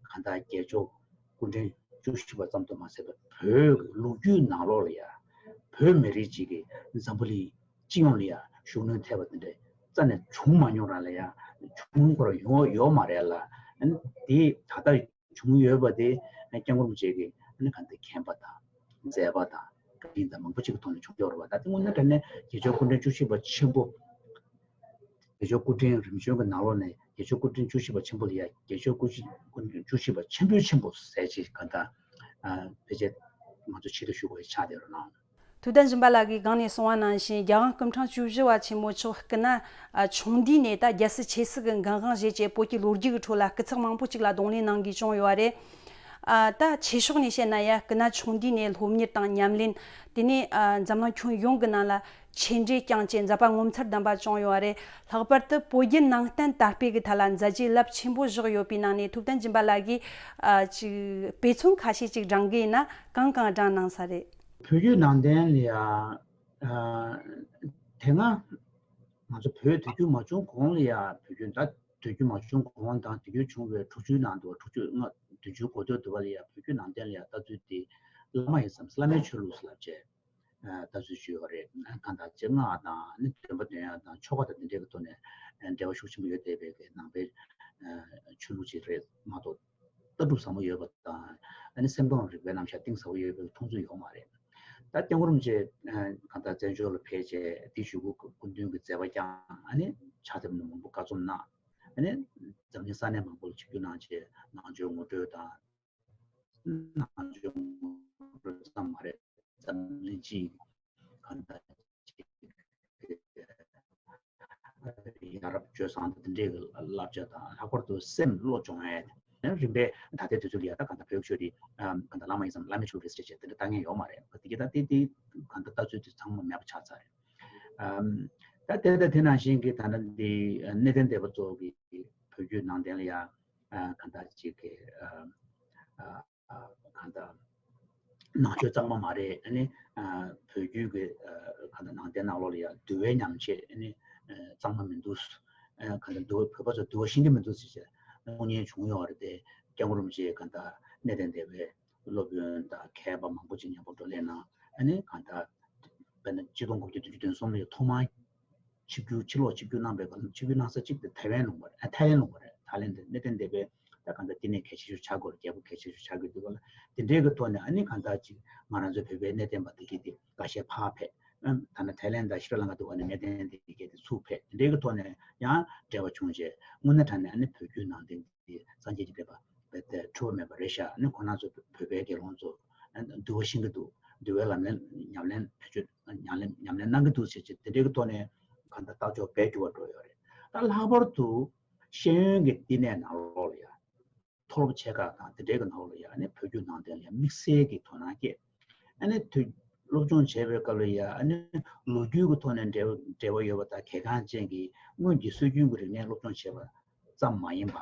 གང་ལྟར་རྒྱལ་མཆོག་སྐུ་ཕྲེང་བཅུ་བཞི་པ་ཙམ་དུ་མ་ཟད་པར་བོད་ཀྱི་ལོ་རྒྱུས་ནང་ལོགས་ལ་ཡང་བོད་མི་རིགས་གཅིག་གིས་འཛམ་བུ་གླིང་སྤྱི་ཡོངས་ལ་ཡང་ཤུགས་སྣོན་ཐེབས་པ་དེ་འདྲ་རྩ་ནས་བྱུང་མ་མྱོང་རང་ལ་ཡང་བྱུང་ཁོ་རང་ཡོང་ཡོད་མ་རེད་ལ། ཨ་ནི་དེ་ད་ལྟ་བྱུང་ཡོད་པ་དེ་སྐྱབས་མགོན་རིན་པོ་ཆེ་གིས་ཨ་ནི་གང་ལྟར་མཁྱེན་པ་དང་། མཛད་པ་དང་བཀའ་དྲིན་དང་མང་པོ་ཅིག་གི་ཐོག་ནས་བྱུང་ཡོད་རེད་བ། ད་དེ་དངོས་གནས་དྲང་གནས་རྒྱལ་མཆོག་སྐུ་ཕྲེང་བཅུ་བཞི་པ་ཆེན་པོ། རྒྱལ་མཆོག་སྐུ་ཕྲེང་རིམ་བྱོན་གྱི་ནང་ལོགས་ནས་རྒྱལ་མཆོག་སྐུ་ཕྲེང་བཅུ་བཞི་པ་ཆེན་པོ་ལ་ཡང་རྒྱལ་མཆོག་སྐུ་ཕྲེང་སྐུ་ཕྲེང་བཅུ་བཞི་པ་ཆེན་པོའི་ཆེན་པོ་ཟེར་ཅིག་གང་ལྟར་ཨ་ཕལ་ཆེར་ང་ཚོ་ཆེད་དུ་ཞུ་དགོས་ཆགས་བསྡད་ཡོད་རེད་ལགས། ཐུབ་བསྟན་སྦྱིན་པ་ལགས་ཀྱིས་གོང་ནས་གསུངས་པ་ནང་བཞིན། རྒྱལ་དབང་སྐུ་ཕྲེང་བཅུ་བཞི་པ་ཆེན་མོ་མཆོག་སྐུ་ན་ཨ་ཆུང་དུས་ནས་ད་རྒྱལ་སྲིད་ཆེ་སྲིད་ཀྱི་འགན་དབང་བཞེས་བྱས། བོད་ཀྱི་ལོ་རྒྱུས་ཀྱི་ཁྲོད་ལ་སྐུ་ཚབ་མང་པོ་ཅིག་ལ་གདོང་ལེན་གནང་གིས་བྱུང་ཡོད་རེད། ཨ་ད་ཆོས་ཕྱོགས་ནས་བཤད་ན་ཡང་སྐུ་ན་ཆུང་དུས་ནས་སློབ་གཉེར་དང་ཉམས་ལེན། དེ་ནས་ཨ་འཛམ་གླིང་ཁྱོན་ཡོངས་ཀྱི་ནང་ལ་ཆེད་འགྲེལ་བསྐྱངས་བྱས་མཛད་པ་ངོ་མཚར་ལྡན་པ་བྱུང་ཡོད་རེད། ལྷག་པར་དུ་བོད་བརྒྱུད་ནང་བསྟན་དར་སྤེལ་གྱི་ཐད་ལ་མཛད་རྗེས་རླབས་ཆེན་པོ་བཞག་ཡོད་པའི་ནང་ནས། ཐུབ་བསྟན་སྦྱིན་པ་ལགས་ཀྱིས་ཨ་ཅིག་དཔེ་མཚོན་ཁ་ཤས་ཅིག་བགྲང་གི་ཡིན་ན་གང་གང་བགྲང་གནང་ས་རེད། བོད་བརྒྱུད་ནང་བསྟན་ལ་ཡ་ཨ་དེ་སྔ་ང་ཚོ་བོད་དུས་འགྱུར་མ་བྱུང་གོང་ལ་ཡ། བོད་བརྒྱུད་ད་དུས་འགྱུར་མ་བྱུང་གོང་དང་དུས་འགྱུར་བྱུང་བའི་དྲུག་ཅུའི་ནང་དུ། དྲུག་ཅུ་ལྔ་བདུན་ཅུ་འགོ་སྟོད་དུ་བ་ལ་ཡ་བོད་བརྒྱུད་ནང་བསྟན་ལ་ཡ་ལྟ་ཚུལ་དེ་བླ་མ་ཡི་དམ་བླ་མའི་ཆོས་ལུགས་སུ་ལབ་བྱས། ལྟ་ཚུལ་ཅིག་ཡོད་རེད། གང་ལྟར་སྤྱིར་སྔགས་དང་ནི་འདོན་པ་འདོན་ཡག་དང་ཆོ་ག་དང་དེ་འདྲའི་གི་ཐོག་ནས་འབྲེལ་བ་ཤུགས་ཆེན་པོ་ཡོད་བསྡད་པའི་གི་ནང་པའི་ཆོས་ལུགས་ཅིག་རེད་མ་གཏོགས། ལྟ་གྲུབ་བཟང་པོ་ཡོད་པ་དང་། ཨ་ནི་སེམས་ཁམས་རིག་པའི་རྣམ་གཞག་གཏིང་ཟབ་པོ་ཡོད་པའི་མཐོང་ཚུལ་ཡོད་མ་རེད། ད་སྐྱབས་མགོན་རིན་པོ་ཆེ་གང་ལྟར་བཙན་བྱོལ་ལ་ཕེབས་བྱས། དེའི་གཞུག་གུ་སྐུ་མདུན་གྱི་མཛད་པ་ཀྱང་ཨ་ནི་ཕྱག་དེབ་མང་པོ་བཀའ་རྩོམ་གནང་། ཨ་ནི་འཛམ་གླིང་ས་གནས་མང་པོ་ལ་ཆིབས་བསྒྱུར་གནང་བྱས་ནང་ཆོས་ངོ་སྤྲོད་དང་། ནང་ཆོས་ངོ་སྤྲོད་ཙམ་མ་རེད། འཛམ་གླིང་སྤྱིའི་གང་ལྟར་ཡ་རབས་སྤྱོད་བཟང་དང་དེ་འདྲའི་བསླབ་བྱ་དང་། ལྷག་པར་དུ་སེམས་བློ་སྦྱོང་ཡས། རིམ་པས་ད་ལྟའི་དུས་ཚོད་ལ་ཡ་ད་གང་ལྟར་བོད་ཆོས་འདི་གང་ལྟར་བླ་མ་ཡི་དམ་བླ་མའི་ཆོས་རེད་ཟེར་བྱས་དེ་འདྲ་ལྟ་མཁན་ཡོད་མ་རེད། དེ་ག་ད་དེ་དེ་གང་ལྟར་ལྟ་ཚུལ་དེ་ཚང་མ་མེད་པ་ཆགས་ཚར་རེད། ད་དེ་ད་དེ་ནང་བཞིན་གྱི་ད་ལྟ་འདི་གནས་བརྟན་སྡེ་པ་ཚོ་གི་བོད་བརྒྱུད་ནང་བསྟན་ལ་ཡ་གང་ལྟར་ཅིག་གི་གང་ལྟར་ནང་ཆོས་གཙང་མ་མ་རེད། ཨ་ནི་བོད་བརྒྱུད་ཀྱི་གང་ལྟར་ནང་བསྟན་ནང་ལོགས་ལ་ཡང་འདུལ་བའི་ཉམས་ཆེ་ཨ་ནི་གཙང་མ་མི་འདུག། གང་ལྟར་འདུལ་བ་བོད་པ་ཚོ་འདུལ་བ་ཤེས་ཀྱི་མི་འདུག་ཟེར་བྱས་གླེང་མཁན་བྱུང་ཡོད་རེད་དེ། སྐྱབས་མགོན་རིན་པོ་ཆེ་གང་ལྟར་གནས་བརྟན་སྡེ་པའི་སློབ་དཔོན་དང་མཁས་པ་མང་པོ་ཅིག་མཉམ་པོ་བགྲོ་གླེང་གནང་། ཨ་ནི་གང་ལྟར་དཔེར་ན་ཆིག་སྟོང་དགུ་བརྒྱ་བདུན་ཅུ་དོན་གསུམ་ལ་ཐོག་མར་ཆིབས་བསྒྱུར་ཕྱིར་ལོག་ཆིབས་བསྒྱུར་གནང་པའི་སྐབས་ལ། ཆིབས་བསྒྱུར་གནང་ས་གཅིག་དེ་ཐའེ་ཝན་ལུང་པ་རེད། ཨ་ཐའེ་ལེན་ལུང་པ་རེད། ཐའེ་ལེན་དེ་གནས་བརྟན་སྡེ་པའི་ད་གང་ལྟར་བསྟི་གནས་གལ་ཆེ་ཤོས་ཆགས་དགོས་རེད། རྒྱལ་པོ་གལ་ཆེ་ཤོས་ཆགས་དགོས་འདུག་ག་ལ། དེ་འདྲའི་གི་ཐོག་ནས་ཨ་ནི་གང་ལྟར་ཅིག་ང་རང་ཚོའི་བོད་པའི་གནས་བརྟན་པ་དེ་གས་དེ་འགའ་ཤས་ཕར་ཕེབས། ཨ་ད་ནི་ཐའེ་ལེན་དང་ཤྲི་ལང་ཀ་འདུག་ག་ནས་གནས་བརྟན་དེ་གས་དེ་ཚུར་ཕེབས། དེ་འདྲའི་གི་ཐོག་ནས་ཡང་འབྲེལ་བ་བྱུང་རྗེས་དངོས་གནས་དྲང་གནས་ཨ་ནི་བོད་བརྒྱུད་ནང་བསྟན་དེ་སངས་རྒྱས་ཀྱི་བསྟན་པ་དེ་འཁྲུལ་པ་མེད་པ་རེད་ཤག། ཨ་ནི་ཁོང་རྣམ་ཚོ་བོད་པའི་དགེ་སློང་ཚོ་འདུལ་བ་ཤེས་ཀྱི་འདུག། འདུལ་བའི་ལམ་ལེན་ཉམས་ལེན་བེད་སྤྱོད་ཉམས་ལེན་ཉམས་ལེན་གནང་གི་འདུག་ཟེར་བྱས། དེ་འདྲའི་གི་ཐོག་ནས་གང་ལྟར་ལྟ་ཕྱོགས་དཔེ་འགྱུར་བ་འགྲོ་ཡོད་རེད། ད་ལྷག་པར་དུ་ཤེས་ཡོན་གྱི་བསྟི་གནས་ནང་ལོགས་ལ་ཡ། མཐོ་སློབ་ཆེ་ཁག་དང་དེ་འདྲའི་གི་ནང་ལོགས་ལ་ཡ་ཨ་ནི་བོད་བརྒྱུད་ནང་བསྟན་ལ་ཡ་དམིགས་བསལ་གྱི་དོ་སྣང་བསྐྱེད། ཨ་ནི་དུས་ སློབ་སྦྱོང་བྱེད་པའི་སྐབས་ལ་ཡ་ཨ་ནི་ལོ་རྒྱུས་ཀྱི་ཐོག་ནས་འབྲེལ་འབྲེལ་བ་ཡོད་པ་དང་གལ་འགངས་ཅན་གྱི་སྔོན་གྱི་སྲོལ་རྒྱུན་གྱི་རིག་གནས་སློབ་སྦྱོང་བྱེད་པ་ཙམ་མ་ཡིན་པ།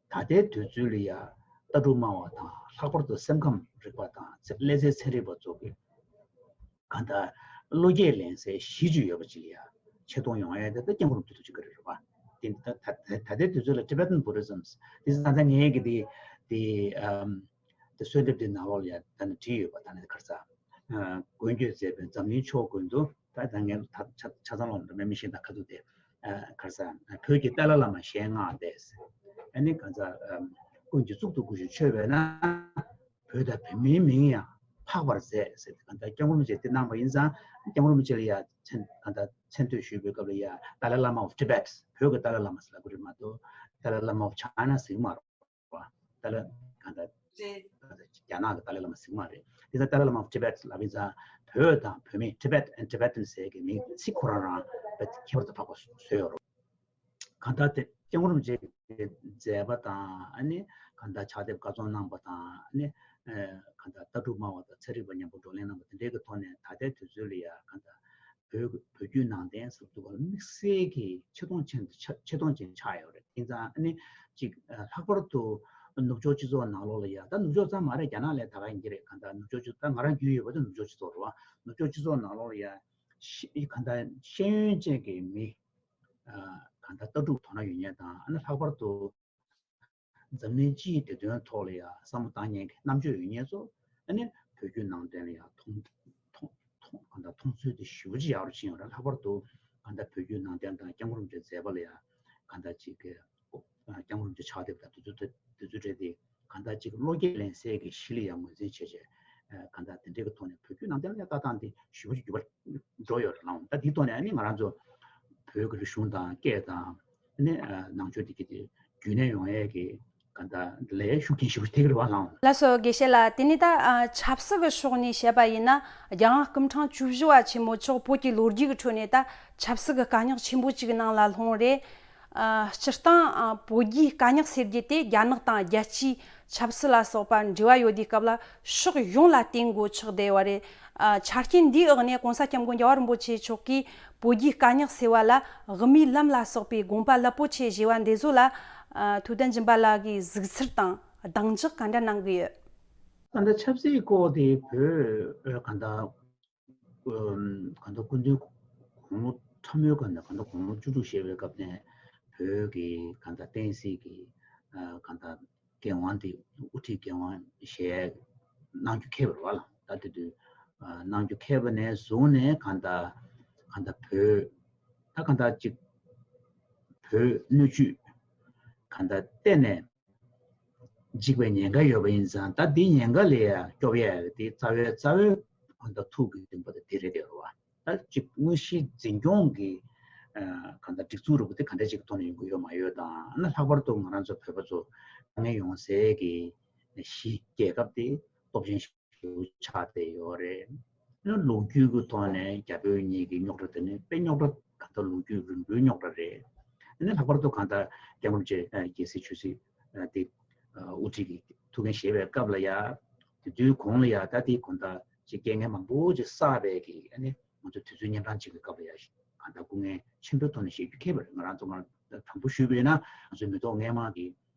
ད་ལྟའི་དུས་ཚོད་ལ་ཡ་ལྟ་གྲུབ་སྨྲ་བ་དང་ལྷག་པར་དུ་སེམས་ཁམས་རིག་པ་དང་ཚན་ཀླད་རྩའི་ཚན་རིག་པ་ཚོ་གི་གང་ལྟར་བློ་སྐྱེད་ལེན་སའི་གཞི་ཅིག་ཡོད་པ་ཅིག་ལ་ཡ་ཆེ་མཐོང་ཡོང་ཡ་དེ་ད་སྐྱབས་མགོན་རིན་པོ་ཆེ་གི་རེད་བ། དེ་ད་ད་ད་ལྟའི་དུས་ཚོད་ལ་Tibetan Buddhism དེ་ད་ལྟ་ངས་གི་དེ་དེ་ཨམ་དེ་གསོལ་འདེབས་དེ་ནང་ལོགས་ལ་ཡ་ད་ནི་བྲིས་ཡོད་པ། ད་ནི་ག་རེ་ཟ། ཨ་མགོན་སྐྱབས་མཛད་པའི་འཛམ་གླིང་ཕྱོགས་ཀུན་ཏུ། ད་ད་ངས་ད་ཆ་ཆ་ཚང་ལོག་འགྲོ་མེད་མི་ཤེས། ད་ཁ་ཐུག་དེ་ཨ་ག་རེ་ཟ། བོད་ཀྱི་ཏཱ་ལའི་བླ་མ་ཞལ་སྔ་བལྟས། ཨ་ནི་གང་ཟག་ཨམ་ཀུན་གྱི་གཙུག་ཏུ་བཀུར་ཞིང་མཆོད་པས་ན། བོད་དང་བོད་མིའི་མིང་ཡང་འཕགས་པར་མཛད་ཟེར་ཏེ། གང་ལྟར་སྐྱབས་མགོན་རིན་པོ་ཆེ་དེ་གནང་བ་ཡིན་ཙང་། སྐྱབས་མགོན་རིན་པོ་ཆེ་ལ་ཡ་མཚན་གང་ལྟར་མཚན་བསྟོད་ཞུས་པའི་སྐབས་ལ་ཡ་Dalai Lama of Tibet བོད་ཀྱི་ཏཱ་ལའི་བླ་མ་ཟེར་ལབ་ཀྱི་རེད་མ་གཏོགས། Dalai Lama of China ཟེར་གྱི་མ་རེད། བ། ཏཱ་ལའི་གང་ལྟར་རེད། རྒྱ་ནག་གི་ཏཱ་ལའི་བླ་མ་ཟེར་གྱི་མ་རེད། དེ་ཚོ་Dalai Lama of Tibet ལབ་པ་ཡིན་ཙང་། བོད་དང་བོད་མི། Tibet and Tibetans ཟེར་གྱི་མིང་ཚིག་ཁོ་རང་རང་ཁྱད་པར་དུ་འཕགས་པ་བཟོས་ཡོད་རེད། གང་ལྟར་དེ་སྐྱབས་མགོན་རིན་པོ་ཆེ་གི་མཛད་པ་དང་། ཨ་ནི་གང་ལྟར་ཕྱག་དེབ་བཀའ་རྩོམ་གནང་པ་དང་། ཨ་ནི་ཨ་གང་ལྟར་ལྟ་གྲུབ་སྨྲ་བ་དང་ཚན་རིག་པ་མཉམ་པོ་བགྲོ་གླེང་གནང་པ་དེ་འདྲའི་གི་ཐོག་ནས། ད་ལྟའི་དུས་ཚོད་ལ་ཡ་གང་ལྟར་བོད་ཀྱི་བོད་བརྒྱུད་ནང་བསྟན་ཟེར་དུས་སྒང་ལ་དམིགས་བསལ་གྱི་ཆེ་མཐོང་ཅན་དུ་ཆ་ཆེ་མཐོང་ཅན་ཆགས་ཡོད་རེད། དེ་ཙང་ཨ་ནི་ཅིག་ཨ་ལྷག་པར་དུ་ནུབ་ཕྱོགས་སྤྱི་ཚོགས་ནང་ལོགས་ལ་ཡ། ད་ནུབ་ཕྱོགས་ཙམ་མ་རེད། རྒྱ་ནག་ལ་ད་ག་ཡིན་གྱི་རེད། གང་ལྟར་ནུབ་ཕྱོགས་སྤྱི། ད་ང་རང་རྒྱུས་ཡོད་པ་དེ་ནུབ་ཕྱོགས་སྤྱི་ཚོགས་རེད་བ། ནུབ་ཕྱོགས་སྤྱི་ཚོགས་ནང་ལོགས་ལ་ཡ་ཤེས་གང་ལྟར་ཤེས་ཡོན་ཅན་གྱི་མི། ཨ་གང་ལྟར་ལྟ་གྲུབ་དོ་སྣང་ཡོད་མཁན་དང་། ཨ་ནི་ལྷག་པར་དུ་འཛམ་གླིང་སྤྱིའི་བདེ་དོན་ཐོག་ལ་ཡ་བསམ་བློ་བཏང་མཁན་གྱི་རྣམ་དཔྱོད་ཡོད་མཁན་ཚོ། ཨ་ནི་བོད་བརྒྱུད་ནང་བསྟན་ལ་ཡ་མཐོང་མཐོང་མཐོང་གང་ལྟར་མཐོང་ཚུལ་དེ་ཞེ་པོ་ཅིག་ཡག་རུ་ཕྱིན་ཡོད་རེད། ལྷག་པར་དུ་གང་ལྟར་བོད་བརྒྱུད་ནང་བསྟན་དང་སྐྱབས་མགོན་རིན་པོ་ཆེའི་མཛད་པ་ལ་ཡ་གང་ལྟར་ཅིག་གི་སྐྱབས་མགོན་རིན་པོ་ཆེའི་ཕྱག་དེབ་དང་དེ་ཚོ་དེ་དེ་ཚོ་སྤྲད་དེ། གང་ལྟར་ཅིག་བློ་སྐྱེད་ལེན་སའི་གི་གཞི་ལ་ཡ་ངོས་འཛིན་བྱས་བྱས། ཨ་གང་ལྟར་དེ་འདྲའི་གི་ཐོག་ནས་བོད་བརྒྱུད་ནང་བསྟན་ལ་ཡ་ལྟ་སྟངས་དེ་ཞེ་པོ་ཅིག་འགྱུར་བ་འགྲོ་ཡོད་རེད་ལགས། ད་དེའི་ཐོག་ནས་ཨ་ནི་ང་རང་ཚོ་བོད་ཀྱི་རིག་གཞུང་དང་སྐད་དང་། ཨ་ནི་ཨ་ནང་ཆོས་དེ་གི་དེ་རྒྱུན་གནས་ཡོང་ཡས་ཀྱི་གང་ལྟར་ལ་ཡ་ཤུགས་རྐྱེན་ཞེ་པོ་ཐེབས་ཀྱི་རེད་བ་ལགས། ལགས་སོ། དགེ་བཤེས་ལགས། དེ་ནས་ད་ཨ་ཆབ་སྲིད་ཀྱི་ཕྱོགས་ནས་བཤད་པ་ཡིན་ན། རྒྱལ་དབང་སྐུ་ཕྲེང་བཅུ་བཞི་བ་ཆེན་མོ་མཆོག་བོད་ཀྱི་ལོ་རྒྱུས་ཀྱི་ཁྲོད་ནས་ད་ཆབ་སྲིད་ཀྱི་དཀའ་རྙོག་ཆེན་པོ་གཅིག་གི་ནང་ལ་ལྷུང་རེད། ཨ་སྤྱིར་བཏང་ཨ་བོད་རྒྱའི་དཀའ་རྙོག་སེལ་རྒྱུ་དེ་རྒྱ་ནག་དང་རྒྱལ་སྤྱིའི་ཆབ་སྲིད་ལ་སོགས་པ་འབྲེལ་བ་ཡོད་དུས་སྐབས་ལ་ཕྱོགས་ཡོངས་ལ་བརྟེན་དགོས་ཆགས་བསྡད་པ་རེད། ཨ་ཆ་རྐྱེན་འདིའི་འོག་ནས་༸གོང་ས་༸སྐྱབས་མགོན་རྒྱལ་བ་རིན་པོ་ཆེ་མཆོག་གིས་བོད་རྒྱའི་དཀའ་རྙོག་སེལ་བ་ལ་དབུ་མའི་ལམ་ལ་སོགས་པའི་དགོངས་པ་རླབས་པོ་ཆེ་བཞེས་པ་འདི་ཚོ་ལ། ཨ་ཐུབ་བསྟན་སྦྱིན་པ་ལགས་ཀྱི་གཟིགས་ཚུལ་དང་གདེང་འཇོག་ག་འདྲ་གནང་གི་ཡོད། ད་ལྟ་ཆབ་སྲིད་སྐོར་དེ་བོད་གང་ལྟར། ཨམ་གང་ལྟར་སྐུ་མདུན་དགུང་ལོ་ཕྲ་མོའི་སྐབས་ནས། གང་ལྟར་དགུང་ལོ་བཅུ་དྲུག་བཞེས་པའི་སྐབས་ནས་བོད་ཀྱི་གང་ལྟར་བསྟན་སྲིད་ཀྱི་ཨ་གང་ལྟར་འགན་དབང་དེ་དབུ་ཁྲིད་འགན་དབང་བཞེས་གནང་རྒྱུ་ཁེལ་བ་རེད་བ་ལགས། ད་དེ་དུས་ཨ་གནང་རྒྱུ་ཁེལ་བ་ནས་བཟུང་ནས་གང་ལྟར་གང་ལྟར་བོད་ད་གང་ལྟར་ཅིག་བོད་སྣོད་བཅུད་གང་ལྟར་གཏན་ནས་འཇིག་པའི་ཉེན་ཁ་ཡོད་པ་ཡིན་ཙང་། ད་འདི་ཉེན་ཁ་ལས་ཡང་སྐྱོབ་ཡ་དེ་རྩ་བའི་རྩ་བའི་གང་ལྟར་ཐུགས་ཀྱི་འདུན་པ་དེ་དེ་རེད་དེ་རེད་བ། ད་ཅིག་དངོས་གཞིའི་འཛིན་སྐྱོང་གི་ཨ་གང་ལྟར་སྒྲིག་འཛུགས་རུ་དེ་ག་འདྲ་ཅིག་གི་ཐོག་ནས་ཡོང་གི་ཡོད་མ་ཡོད་དང་། ཨ་ནི་ལྷག་པར་དུ་ང་རང་ཚོ་བོད་པ་ཚོ་དཀའ་ངལ་ཡོང་སའི་གི་གཞི་རྒྱལ་ཁབ་དེ་སྟོབས་ཆེན་ཞེ་པོ་ཆགས་བསྡད་ཡོད་རེད། ཨ་ནི་ལོ་རྒྱུས་ཀྱི་ཐོག་ནས་རྒྱ་བོད་གཉིས་ཀྱི་རྙོག་དྲ་དེ་ནི་དཔེ་རྙོག་དྲ་གང་ལྟར་ལོ་རྒྱུས་རིང་པོའི་རྙོག་དྲ་རེད། ཨ་ནི་ལྷག་པར་དུ་གང་ལྟར་སྐྱབས་མགོན་རིན་པོ་ཆེ་ཨ་རྒྱལ་སྲས་ཆོས་སྲིད་ཨ་དེ་ཨ་དབུ་ཁྲིད་ཀྱི་ཐུགས་འགན་བཞེས་པའི་སྐབས་ལ་ཡ། དེ་དུས་གོང་ལ་ཡ་ད་དེ་གང་ལྟར་ཅིག་རྐྱེན་ངན་མང་པོ་ཅིག་བསགས་པའི་གི། ཨ་ནི་ང་ཚོ་དུས་ཚོད་གཉན་འཕྲང་ཅིག་གི་སྐབས་ལ་ཡ་གང་ལྟར་སྐུ་ངལ་ཆེན་པོའི་ཐོག་ནས་བཞེས་རྒྱུ་ཁེལ་བ་རེད། ང་རང་ཚོ་ང་དྲང་པོ་ཞུས་པ་ཡིན་ན། ང་ཚོའི་མི་ཐོག་སྔས་མ་གི་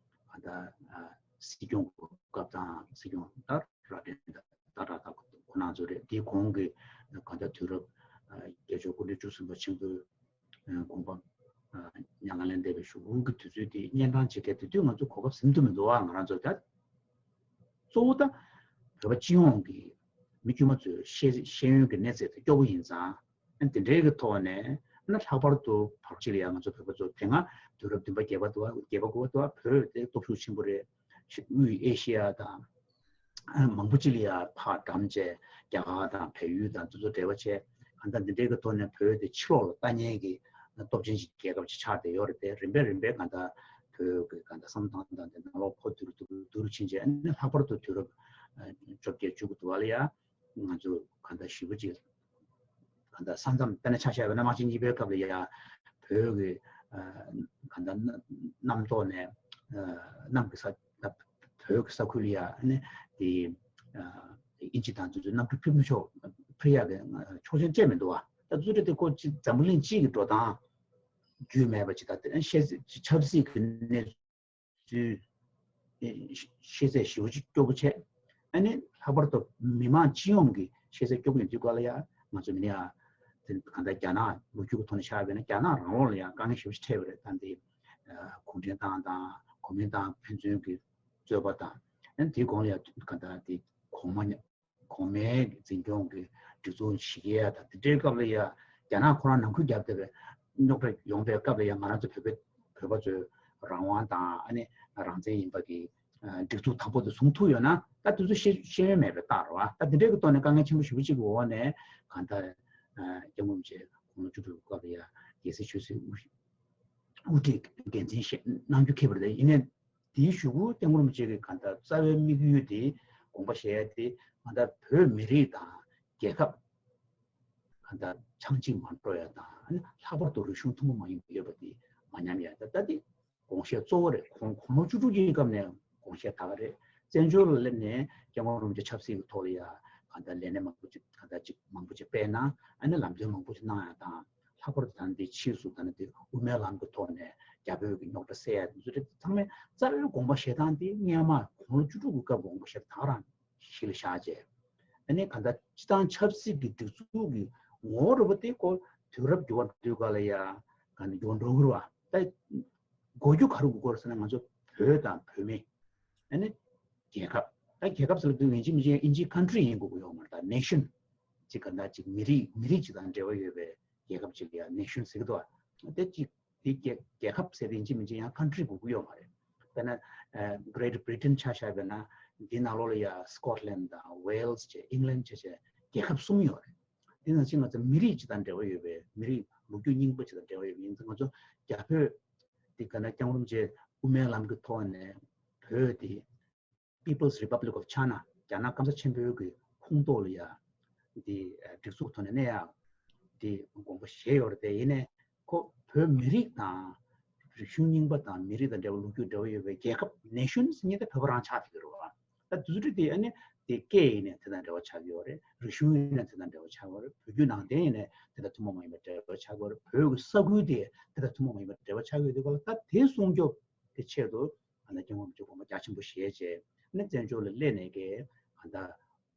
གང་ལྟར་ཨ་སྲིད་སྐྱོང་གི་སྐབས་དང་། སྲིད་སྐྱོང་ད་རྭ་སྒྲེང་དང་ད་དྲག་ད་ཁོ་རང་ཚོ་རེད། དེའི་གོང་གི་གང་ལྟར་དུས་རབས་ཨ་བརྒྱད་ཅུ་གོ་གཅིག་སྤྱི་ཟླ་བཅུ་གསུམ་པ་ཆེན་པོའི་ཨ་དགོངས་པ་ཨ་མྱ་ངན་ལས་འདས་པའི་གཞུག་གུ་གི་དུས་ཚོད་དེ་གཉན་འཕྲང་ཅིག་གི། དེ་དུས་ང་ཚོ་གོ་སྐབས་ཟིན་དུ་མི་འདུག་ཨ། ང་རང་ཚོ་ད་གཙོ་བོ་ད་བོད་པ་སྤྱི་ཡོངས་ཀྱི་མི་དཀྱུས་མ་ཚོའི་ཤེས་ཤེས་ཡོན་གྱི་གནས་ཚད་དེ་སྐྱོ་པོ་ཡིན་ཙང་། ཨ་ནི་དེ་འདྲའི་གི་ཐོག་ནས་ཨ་ནི་ལྷག་པར་དུ་བར་གཅིག་ལ་ཡ་ང་ཚོ་བོད་པ་ཚོ་དེ་སྔ་དུས་རབས་བདུན་པ་བརྒྱད་པ་འདུག་བ། བརྒྱད་པ་དགུ་པ་འདུག་བ། བོད་དེ་སྟོབས་ཤུགས་ཆེན་པོ་རེད། དབུས་ཨེ་ཤི་ཡ་དང་ཨ་མང་པོ་ཅིག་ལ་ཡ་ཕར་འགྲམ་བྱས། རྒྱ་གར་དང་བལ་ཡུལ་དང་དེ་ཚོ་འབྲེལ་བ་བྱས། གང་ལྟར་འདི་འདྲའི་གི་ཐོག་ནས་བོད་དེ་ཕྱི་ལོགས་ལ་ལྟ་མཁན་གྱི་སྟོབས་ཆེན་གྱི་རྒྱལ་ཁབ་ཅིག་ཆགས་བསྡད་ཡོད་རེད་དེ། རིམ་པས་རིམ་པས་གང་ལྟར་བོད་ཀྱི་གང་ལྟར་བསམ་བློ་གཏོང་སྟངས་དང་དེ་ནང་ལོགས་ཁོ་བསྡུ་རུ་བསྡུ་རུ་བསྡུ་རུ་ཕྱིན་བྱས། ཨ་ནི་ལྷག་པར་དུ་དུས་རབས་ཨ་བཅོ་བརྒྱད་བཅུ་དགུ་དུ་བ་ལ་ཡ་ང་ཚོ་གང་ལྟར་ཞེ་པོ་ཅིག་གང་ལྟར་ས་མཚམས་དཔེར་ན་ཆ་བཞག་པ་ན། དམག་ཆེན་གཉིས་པའི་སྐབས་ལ་ཡ་བོད་ཀྱི་ཨ་གང་ལྟར་གནམ་ཐོག་ནས་ཨ་གནམ་གྱི་ས་བོད་ཀྱི་ས་ཁུལ་ལ་ཡ་ཨ་ནི་དེ་ཨ་དབྱིན་ཇི་དང་དེ་ཚོས་གནམ་གྲུ་ཕུད་མི་ཆོག། ཕུད་ཡག་གི་ཆོག་མཆན་སྤྲད་མི་འདུག་བ། ད་ཚོ་རེ་དེ་ཁོ་ཅི་འཛམ་བུ་གླིང་སྤྱི་གི་འགྲོ་སྟངས་རྒྱུས་མེད་པ་ཅིག་ད་དེ་ཤེས་ཆབ་སྲིད་ཀྱི་གནས་ཚུལ་ཤེས་ཚད་ཞེ་པོ་ཅིག་སྐྱོ་པོ་བྱས། ཨ་ནི་ལྷག་པར་དུ་མི་མང་སྤྱི་ཡོངས་ཀྱི་ཤེས་ཚད་སྐྱོ་པོ་ཡིན་དུས་སྐབས་ལ་ཡ་ང་ཚོ་མི་ནི་ཡ་དེ་གང་ལྟར་རྒྱ་ནག་ལོ་རྒྱུས་ཀྱི་ཐོག་ནས་བཤད་པ་ཡིན་ན་རྒྱ་ནག་རང་དབང་ལ་ཡ་དཀའ་ངལ་ཞེ་པོ་ཅིག་འཕྲད་པ་རེད། ད་འདི་གུང་ཁྲན་ཏང་དང་གོ་མིན་ཏང་ཕན་ཚུན་གྱི་རྩོད་པ་དང་། ཨ་ནི་དེའི་གོང་ལ་ཡ་གང་ལྟར་དེ་གོང་མ་གོང་མའི་འཛིན་སྐྱོང་གི་སྒྲིག་འཛུགས་བཞི་གའི་ཡ་དང་དེ་འདྲའི་སྐབས་ལ་ཡ་རྒྱ་ནག་ཁོ་རང་ནང་ཁུལ་རྒྱབ་བསྡད་པའི་རྙོག་དྲ་ཡོང་པའི་སྐབས་ལ་ཡ་ང་རང་ཚོ་བོད་པའི་བོད་པ་ཚོའི་རང་དབང་དང་ཨ་ནི་རང་བཙན་ཡིན་པ་གི་སྒྲིག་འཛུགས་དང་པོ་དེ་བཟུང་ཐུབ་ཡོད་ན་ད་དེ་ཚོ་ཤེས་ཤེས་ཡོན་མེད་པའི་རྟགས་རེད་བ། ད་དེ་འདྲའི་གི་ཐོག་ནས་དཀའ་ངལ་ཆེན་པོ་ཞེ་པོ་གཅིག་གི་འོག་ནས་གང་ལྟར་སྐྱབས་མགོན་རིན་པོ་ཆེ་དགུང་ལོ་བཅུ་དྲུག་གི་སྐབས་ལ་ཡ་རྒྱལ་སྲས་ཆོས་སྲིད་དབུ་དབུ་ཁྲིད་འགན་འཛིན་བཞེས་གནང་རྒྱུ་ཁེལ་བ་རེད། ཡིན་ནའི་དེའི་གཞུག་གུ་སྐྱབས་མགོན་རིན་པོ་ཆེ་གི་གང་ལྟར་རྩ་བའི་དམིགས་ཡུལ་དེ་དགོངས་པ་བཞེས་ཡ་དེ་གང་ལྟར་བོད་མི་རིགས་དང་རྒྱལ་ཁབ་གང་ལྟར་ཆགས་འཇིག་མ་འགྲོ་ཡ་དང་ཨ་ནི་ལྷག་པར་དུ་རིག་གཞུང་ཐུན་མོང་མ་ཡིན་པ་ཡོད་པ་དེ་མ་ཉམས་ཡ། ད་ལྟ་དེ་དགོངས་བཞེས་གཙོ་བོ་རེད། དགུང་དགུང་ལོ་བཅུ་དྲུག་གི་སྐབས་ནས་དགོངས་བཞེས་ད་ག་རེད། བཙན་བྱོལ་ལ་སླེབས་ནས་སྐྱབས་མགོན་རིན་པོ་ཆེ་ཆབ་སྲིད་ཀྱི་ཐོག་ལ་ཡ་གང་ལྟར་ལས་གནས་མང་པོ་ཅིག་གང་ལྟར་ཅིག་མང་པོ་ཅིག་སྤེལ་གནང་། ཨ་ནི་ལམ་སྟོན་མང་པོ་ཅིག་གནང་ཡ་དང་། ལྷག་པར་དུ་ད་ནི་དེ་ཕྱིས་སུ་ད་ནི་དེ་དབུ་མའི་ལམ་གྱི་ཐོག་ནས་རྒྱ་བོད་ཀྱི་རྙོག་དྲ་སེལ་ཡ་དེ་ཚོ་རེད། ཚང་མས་རྩ་བའི་དགོངས་པ་བཞེས་སྟངས་དེ་སྔོན་མ་དགུང་ལོ་བཅུ་དྲུག་གི་སྐབས་དགོངས་པ་བཞེས་ད་ག་རང་གཞི་ལ་བཞག་བྱས། ཨ་ནི་གང་ལྟར་སྤྱི་བཏང་ཆབ་སྲིད་ཀྱི་སྒྲིག་འཛུགས་ཀྱི་ངོ་བོ་རེད་པ་དེ་ཁོ་དུས་རབས་འགྱུར་བ་འགྲོ་དུས་ག་ལ་ཡ་གང་ནས་འགྱུར་བ་འགྲོ་གི་རེད་བ། ད་དགོས་རྒྱུ་ག་རེ་དགོས་ཀྱི་རེད་ཟེར་ན་ང་ཚོ་བོད་དང་བོད་མི་ཨ་ནི་རྒྱལ་ཁབ། ད་རྒྱལ་ཁབ་ཟེར་ལ་དུས་ཡིན་གཅིག་མིན་གཅིག་ཡིན་གཅིག་country་ཡིན་དགོས་ཀྱི་ཡོད་མ་རེད། ད་nation་ཅིག་ག་འདྲ་ཅིག་མི་རིགས་མི་རིགས་ཅིག་དང་འབྲེལ་བ་ཡོད་པའི་རྒྱལ་ཁབ་ཅིག་ལ་ཡ་nation་ཟེར་གི་འདུག་བ། དེ་ཅིག་དེ་རྒྱལ་རྒྱལ་ཁབ་ཟེར་ཡིན་གཅིག་མིན་གཅིག་ཡང་country་དགོས་ཀྱི་ཡོད་མ་རེད། དཔེར་ན་ཨ་Great Britain་ཆ་བཞག་པ་ན་འདི་ནང་ལོགས་ལ་ཡ་Scotland་དང་Wales་བྱས་England་བྱས་བྱས་རྒྱལ་ཁབ་གསུམ་ཡོད་རེད། དེ་ནང་བཞིན་ང་ཚོ་མི་རིགས་ཅིག་དང་འབྲེལ་བ་ཡོད་པའི་མི་རིགས་ལོ་རྒྱུས་རྙིང་པ་ཅིག་དང་འབྲེལ་བ་ཡོད་པ་ཡིན་ཙང་ང་ཚོ་རྒྱ་བོད་དེ་ག་ན་སྐྱབས་མགོན་རིན་པོ་ཆེ་དབུ་མའི་ལམ་གྱི་ཐོག་ནས་བོད་དེ་People's Republic of China་རྒྱ་ནག་སྐམ་ས་ཆེན་པོའི་གི་ཁོངས་གཏོགས་ལ་ཡ་འདི་སྒྲིག་འཛུགས་ཐོག་ནས་གནས་ཡ་འདི་དགོངས་པ་བཞེས་ཡོད་རེད། དེ་ཡིན་ནའི་ཁོ་བོད་མི་རིགས་དང་རིག་གཞུང་རྙིང་པ་དང་མི་རིགས་དང་འབྲེལ་བ་ལོ་རྒྱུས་འབྲེལ་བ་ཡོད་པའི་རྒྱལ་ཁབ་nation་ཟེར་མཁན་དེ་བོད་པ་རང་ཆགས་ཐུབ་ཀྱི་རེད་བ། ད་དུས་ཚོད་དེ་ཨ་ནི་དེ་སྐད་ཡིན་ནའི་དེ་དང་འབྲེལ་བ་ཆགས་ཀྱི་ཡོད་རེད། རིག་གཞུང་ཡིན་ནའི་དེ་དང་འབྲེལ་བ་ཆགས་ཀྱི་ཡོད་རེད། བོད་བརྒྱུད་ནང་བསྟན་ཡིན་ནའི་དེ་དང་ཐུན་མོང་མ་ཡིན་པའི་འབྲེལ་བ་ཆགས་ཀྱི་ཡོད་རེད། བོད་ཀྱི་ས་ཁུལ་དེ་དེ་དང་ཐུན་མོང་མ་ཡིན་པའི་འབྲེལ་བ་ཆགས་ཀྱི་ཡོད་དུས་སྐབས་ལ་ད་དེ་སྲུང་སྐྱོབ་ཀྱི་ཆེད་དུ་ང་ཚོ་སྐྱབས་མགོན་རིན་པོ་ཆེ་དགོངས་པ་རྒྱ་ཆེན་པོ་བཞེས་བྱས་ནས་བཙན་བྱོལ་ལ་སླེབས་ནས་ཀྱི་གང་ལྟར་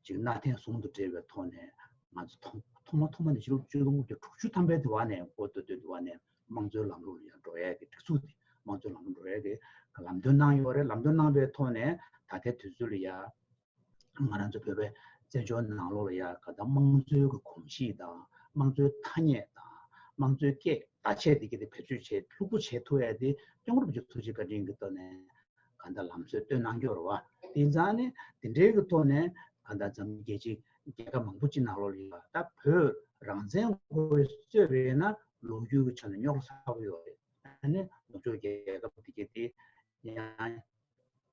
ཅིག་གནའ་དེང་ཟུང་དུ་འབྲེལ་བའི་ཐོག་ནས་ང་ཚོ་ཐོག་ཐོག་མ་ཐོག་མ་ནས་ཕྱི་ལོ་ཆིག་སྟོང་དགུ་བརྒྱ་དྲུག་ཅུ་ཐམ་པའི་དུས་བ་ནས་འགོ་བསྡུས་དུས་དུས་བ་ནས་དམངས་གཙོའི་ལམ་ལུགས་ལ་ཡང་འགྲོ་ཡས་ཀྱི་སྒྲིག་འཛུགས་དེ་དམངས་གཙོའི་ལམ་ལུགས་འགྲོ་ཡས་ཀྱི་ལམ་སྟོན་གནང་ཡོད་རེད། ལམ་སྟོན་གནང་བའི་ཐོག་ནས་ད་ལྟའི་དུས་ཚོད་ལ་ཡ་ང་རང་ཚོ་བོད་པའི་བཙན་བྱོལ་ནང་ལོགས་ལ་ཡ་ག་ད་དམངས་གཙོའི་གི་གོམས་གཤིས་དང་དམངས་གཙོའི་ཐ་སྙད་དང་དམངས་གཙོའི་སྐད་བརྡ་ཆད་དེ་གི་དེ་བེད་སྤྱོད་བྱེད་ལྷུག་པོ་བྱེད་ཐུབ་ཡ་དེ་སྐྱབས་མགོན་རིན་པོ་ཆེ་ཐུགས་རྗེ་བཀའ་དྲིན་གྱི་ཐོག་ནས་ག་ད་ལམ་སྲོལ་སྟོན་གནང་གི་ཡོད་རེད་བ། དེ་ཙང་ནི་དེ་འདྲའི་གི་ཐོག་ནས་ག་ད་འཛམ་གླིང་རྒྱལ་སྤྱི་རྒྱལ་ཁབ་མང་པོ་ཅིག་ནང་ལོགས་ལ་ཡ་ད་བོད་རང་བཙན་དགོས་རྩོད་པ་ཡིན་ན་ལོ་རྒྱུས་ཀྱི་ཆ་ནས་རྙོག་དྲ་ཚ་པོ་ཡོད་རེད། ཨ་ནི་ནུབ་ཕྱོགས་རྒྱལ་ཁབ་དེ་གས་དེ་ཡང་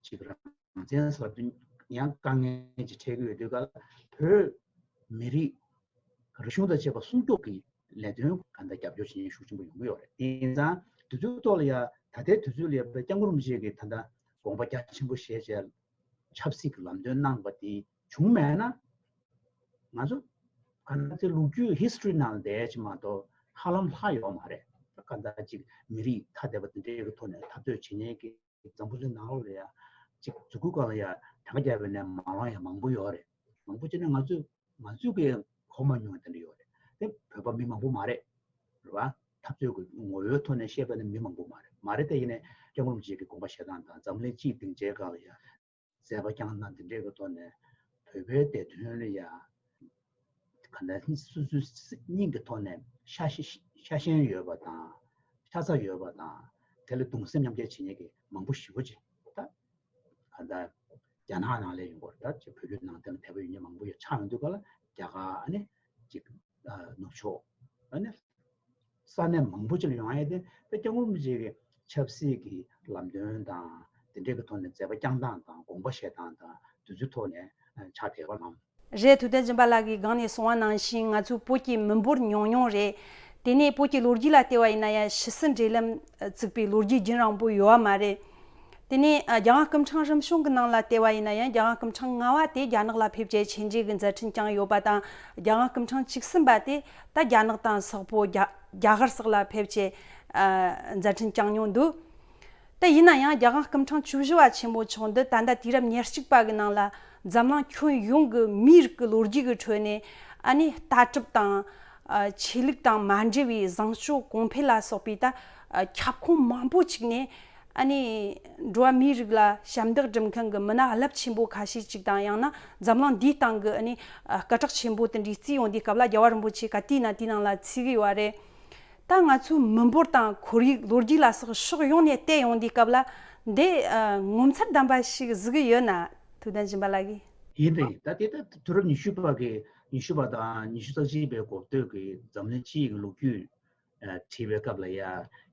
ཅིག་རང་བཙན་ཟེར་དུས་ཡང་དཀའ་ངལ་ཅིག་འཕྲད་ཀྱི་ཡོད་དུས་ག་ལ་བོད་མི་རིགས་རིག་གཞུང་དང་བཅས་པ་སྲུང་སྐྱོབ་ཀྱི་ལས་དོན་ག་འདྲ་རྒྱབ་སྐྱོར་བྱེད་མཁན་ཤུགས་ཆེན་པོ་ཡོང་གི་ཡོད་རེད། དེ་ཡིན་ཙང་དུས་ཚོད་ཐོག་ལ་ཡ་ད་ལྟའི་དུས་ཚོད་ལ་ཡ་སྐྱབས་མགོན་རིན་པོ་ཆེ་གིས་ད་ལྟ་དགོངས་པ་རྒྱ་ཆེན་པོ་བཞེས་བྱས་ཆབ་སྲིད་ཀྱི་ལམ་སྟོན་གནང་བ་དེ་བྱུང་མེད་ན་ང་ཚོ་ག་འདྲ་ཚེ་ལོ་རྒྱུས་history་ནང་བསྡད་ཅིག་མ་གཏོགས་ཧ་ལམ་ལྷག་ཡོད་མ་རེད། ག་འདྲ་ཅིག་མི་རིགས་ཐ་དད་པ་དེ་འདྲའི་གི་ཐོག་ནས་འཐབ་རྩོད་བྱེད་མཁན་གྱི་འཛམ་བུ་གླིང་ནང་ལོགས་ལ་ཡ་ཅིག་མཛུབ་གུ་སྒང་ལ་ཡ་གྲངས་ཀ་བརྒྱབ་པ་ཡིན་ན་མ་ལོངས་ཡ་མང་པོ་ཡོད་རེད། མང་པོ་ཅིག་ནི་ང་ཚོས་ང་ཚོས་ཀྱི་གོ་མ་མྱོང་བ་དེ་འདྲ་ཡོད་རེད། དེ་བོད་པ་མི་མང་པོ་མ་རེད། རེད་བ། འཐབ་རྩོད་ཀྱི་ངོ་བོའི་ཐོག་ནས་བཤད་པ་ནི་མི་མང་པོ་མ་རེད། མ་རེད་དེ་ཡིན་ནའི་སྐྱབས་མགོན་རིན་པོ་ཆེ་གི་དགོངས་པ་བཞེས་སྟངས་དང་འཛམ་གླིང་སྤྱིའི་སྡིངས་ཆའི་སྒང་ལ་ཡ་མཛད་པ་བསྐྱངས་སྟངས་དེ་འདྲའི་གི་ཐོག་ནས་བོད་པའི་བདེ་དོན་ལ་ཡ་ག་འདྲ་སོ་སོའི་སེམས་སྙིང་གི་ཐོག་ནས་ཤ་ཤེས་ཤ་ཞེན་ཡོད་པ་དང་ཤ་ཚ་ཡོད་པ་དང་དེ་ལ་གདུང་སེམས་མཉམ་སྐྱེད་བྱེད་མཁན་གྱི་མང་པོ་ཞེ་པོ་ཅིག་ད་ག་འདྲ་རྒྱ་ནག་ནང་ལ་ཡོང་གི་རེད། ད་ཅིག་བོད་བརྒྱུད་ནང་བསྟན་ལ་དད་པ་ཡོད་མཁན་མང་པོ་ཡོད་ཆགས་ཡོང་དུས་ག་ལ་རྒྱ་གར་ཨ་ནི་ཅིག་ནུབ་ཕྱོགས་ཨ་ནི་ས་གནས་མང་པོ་ཅིག་ལ་ཡོང་ཡ་དེ་ད་སྐྱབས་མགོན་རིན་པོ་ཆེ་གི་ཆབ་སྲིད་ཀྱི་ལམ་སྟོན་དང་དེ་འདྲའི་གི་ཐོག་ནས་མཛད་པ་བསྐྱངས་སྟངས་དང་དགོངས་པ་བཞེས་སྟངས་དང་དེ་ཚོའི་ཐོག་ནས་ཆགས་བསྡད་པ་རེད། ཐུབ་བསྟན་སྦྱིན་པ་ལགས་ཀྱིས་གོང་ནས་གསུངས་པ་ནང་བཞིན་ང་ཚོ་བོད་ཀྱི་མི་འབོར་ཉུང་ཉུང་རེད། དེ་ནས་བོད་ཀྱི་ལོ་རྒྱུས་ལ་བལྟས་པ་ཡིན་ན་ཡང་ཕྱི་སྲིད་འབྲེལ་ལམ་བཙུགས་པའི་ལོ་རྒྱུས་རྒྱུན་རིང་པོ་ཡོད་པ་མ་རེད། དེ་ནས་ཨ། རྒྱལ་དབང་སྐུ་ཕྲེང་རིམ་བྱོན་གྱི་ནང་ལ་བལྟས་པ་ཡིན་ན་ཡང་རྒྱལ་དབང་སྐུ་ཕྲེང་ལྔ་པ་དེ་རྒྱ་ནག་ལ་ཕེབས་རྗེས་ཆོས་འབྲེལ་གྱི་མཛད་འཕྲིན་བསྐྱངས་ཡོད་པ་དང་། རྒྱལ་དབང་སྐུ་ཕྲེང་བཅུ་གསུམ་པ་དེ་ད་རྒྱ་ནག་དང་སོག་པོ། རྒྱ་རྒྱ་གར་སོགས་ལ་ཕེབས་རྗེས་ཨ། མཛད་འཕྲིན་བསྐྱངས་མྱོང་འདུག་དེ་ཡིན་ན་ཡང་རྒྱལ་དབང་སྐུ་ཕྲེང་བཅུ་བཞི་པ་ཆེན་པོ་མཆོག་འདི་ད་ལྟ་དུས་རབས་ཉེར་གཅིག་པ་གི་ནང་ལ་འཛམ་གླིང་ཁྱོན་ཡོངས་ཀྱི་མིའི་རིགས་ཀྱི་ལོ་རྒྱུས་ཀྱི་ཁྲོད་ནས་ཨ་ནི་ལྟ་གྲུབ་དང་། ཨ། ཆོས་ལུགས་དང་མ་འབྲེལ་བའི་བཟང་སྤྱོད་གོང་འཕེལ་ལ་སོགས་པའི་ད་ཨ། ཁྱབ་ཁོངས་མང་པོ་ཅིག་ནས་ཨ་ནི་འགྲོ་བ་མིའི་རིགས་ལ་ཞབས་འདེགས་སྒྲུབ་མཁན་གྱི་མི་སྣ་རླབས་ཆེན་པོ་ཁ་ཤས་ཅིག་དང་། ཡང་ན་འཛམ་གླིང་འདིའི་སྟེང་གི་ཨ་ནི་ཨ། སྐད་གྲགས་ཆེན་པོ་དེ་འདྲའི་བརྩིས་ཡོང་དུས་སྐབས་ལ་རྒྱལ་བ་རིན་པོ་ཆེ་ག་དུས་ན་དེའི་ནང་ལ་ཚུད་ཀྱི་ཡོད་རེད། ད་ང་ཚོའི་མི་འབོར་དང་ཁོར་ཡུག་ལོ་རྒྱུས་ལ་སོགས་ཕྱོགས་ཡོངས་ནས་བལྟས་ཡོང་དུས་སྐབས་ལ་འདི་ཨ། ངོ་མཚར་ལྡན་པ་ཞིག་གཟིགས་ཀྱི་ཡོད་ན། ཐུབ་བསྟན་སྦྱིན་པ་ལགས་ཀྱིས། ཡིན་དེ་ཡིན། ད་དེ་ད་དུས་རབས་ཉི་ཤུ་པ་གི་ཉི་ཤུ་པ་དང་ཉི་ཤུ་རྩ་གཅིག་པའི་འགོ་སྟོད་ཀྱི་འཛམ་གླིང་སྤྱི་ཡི་ལོ་རྒྱུས་ཨ། བྲིས་པའི་སྐབས་ལ་ཡ་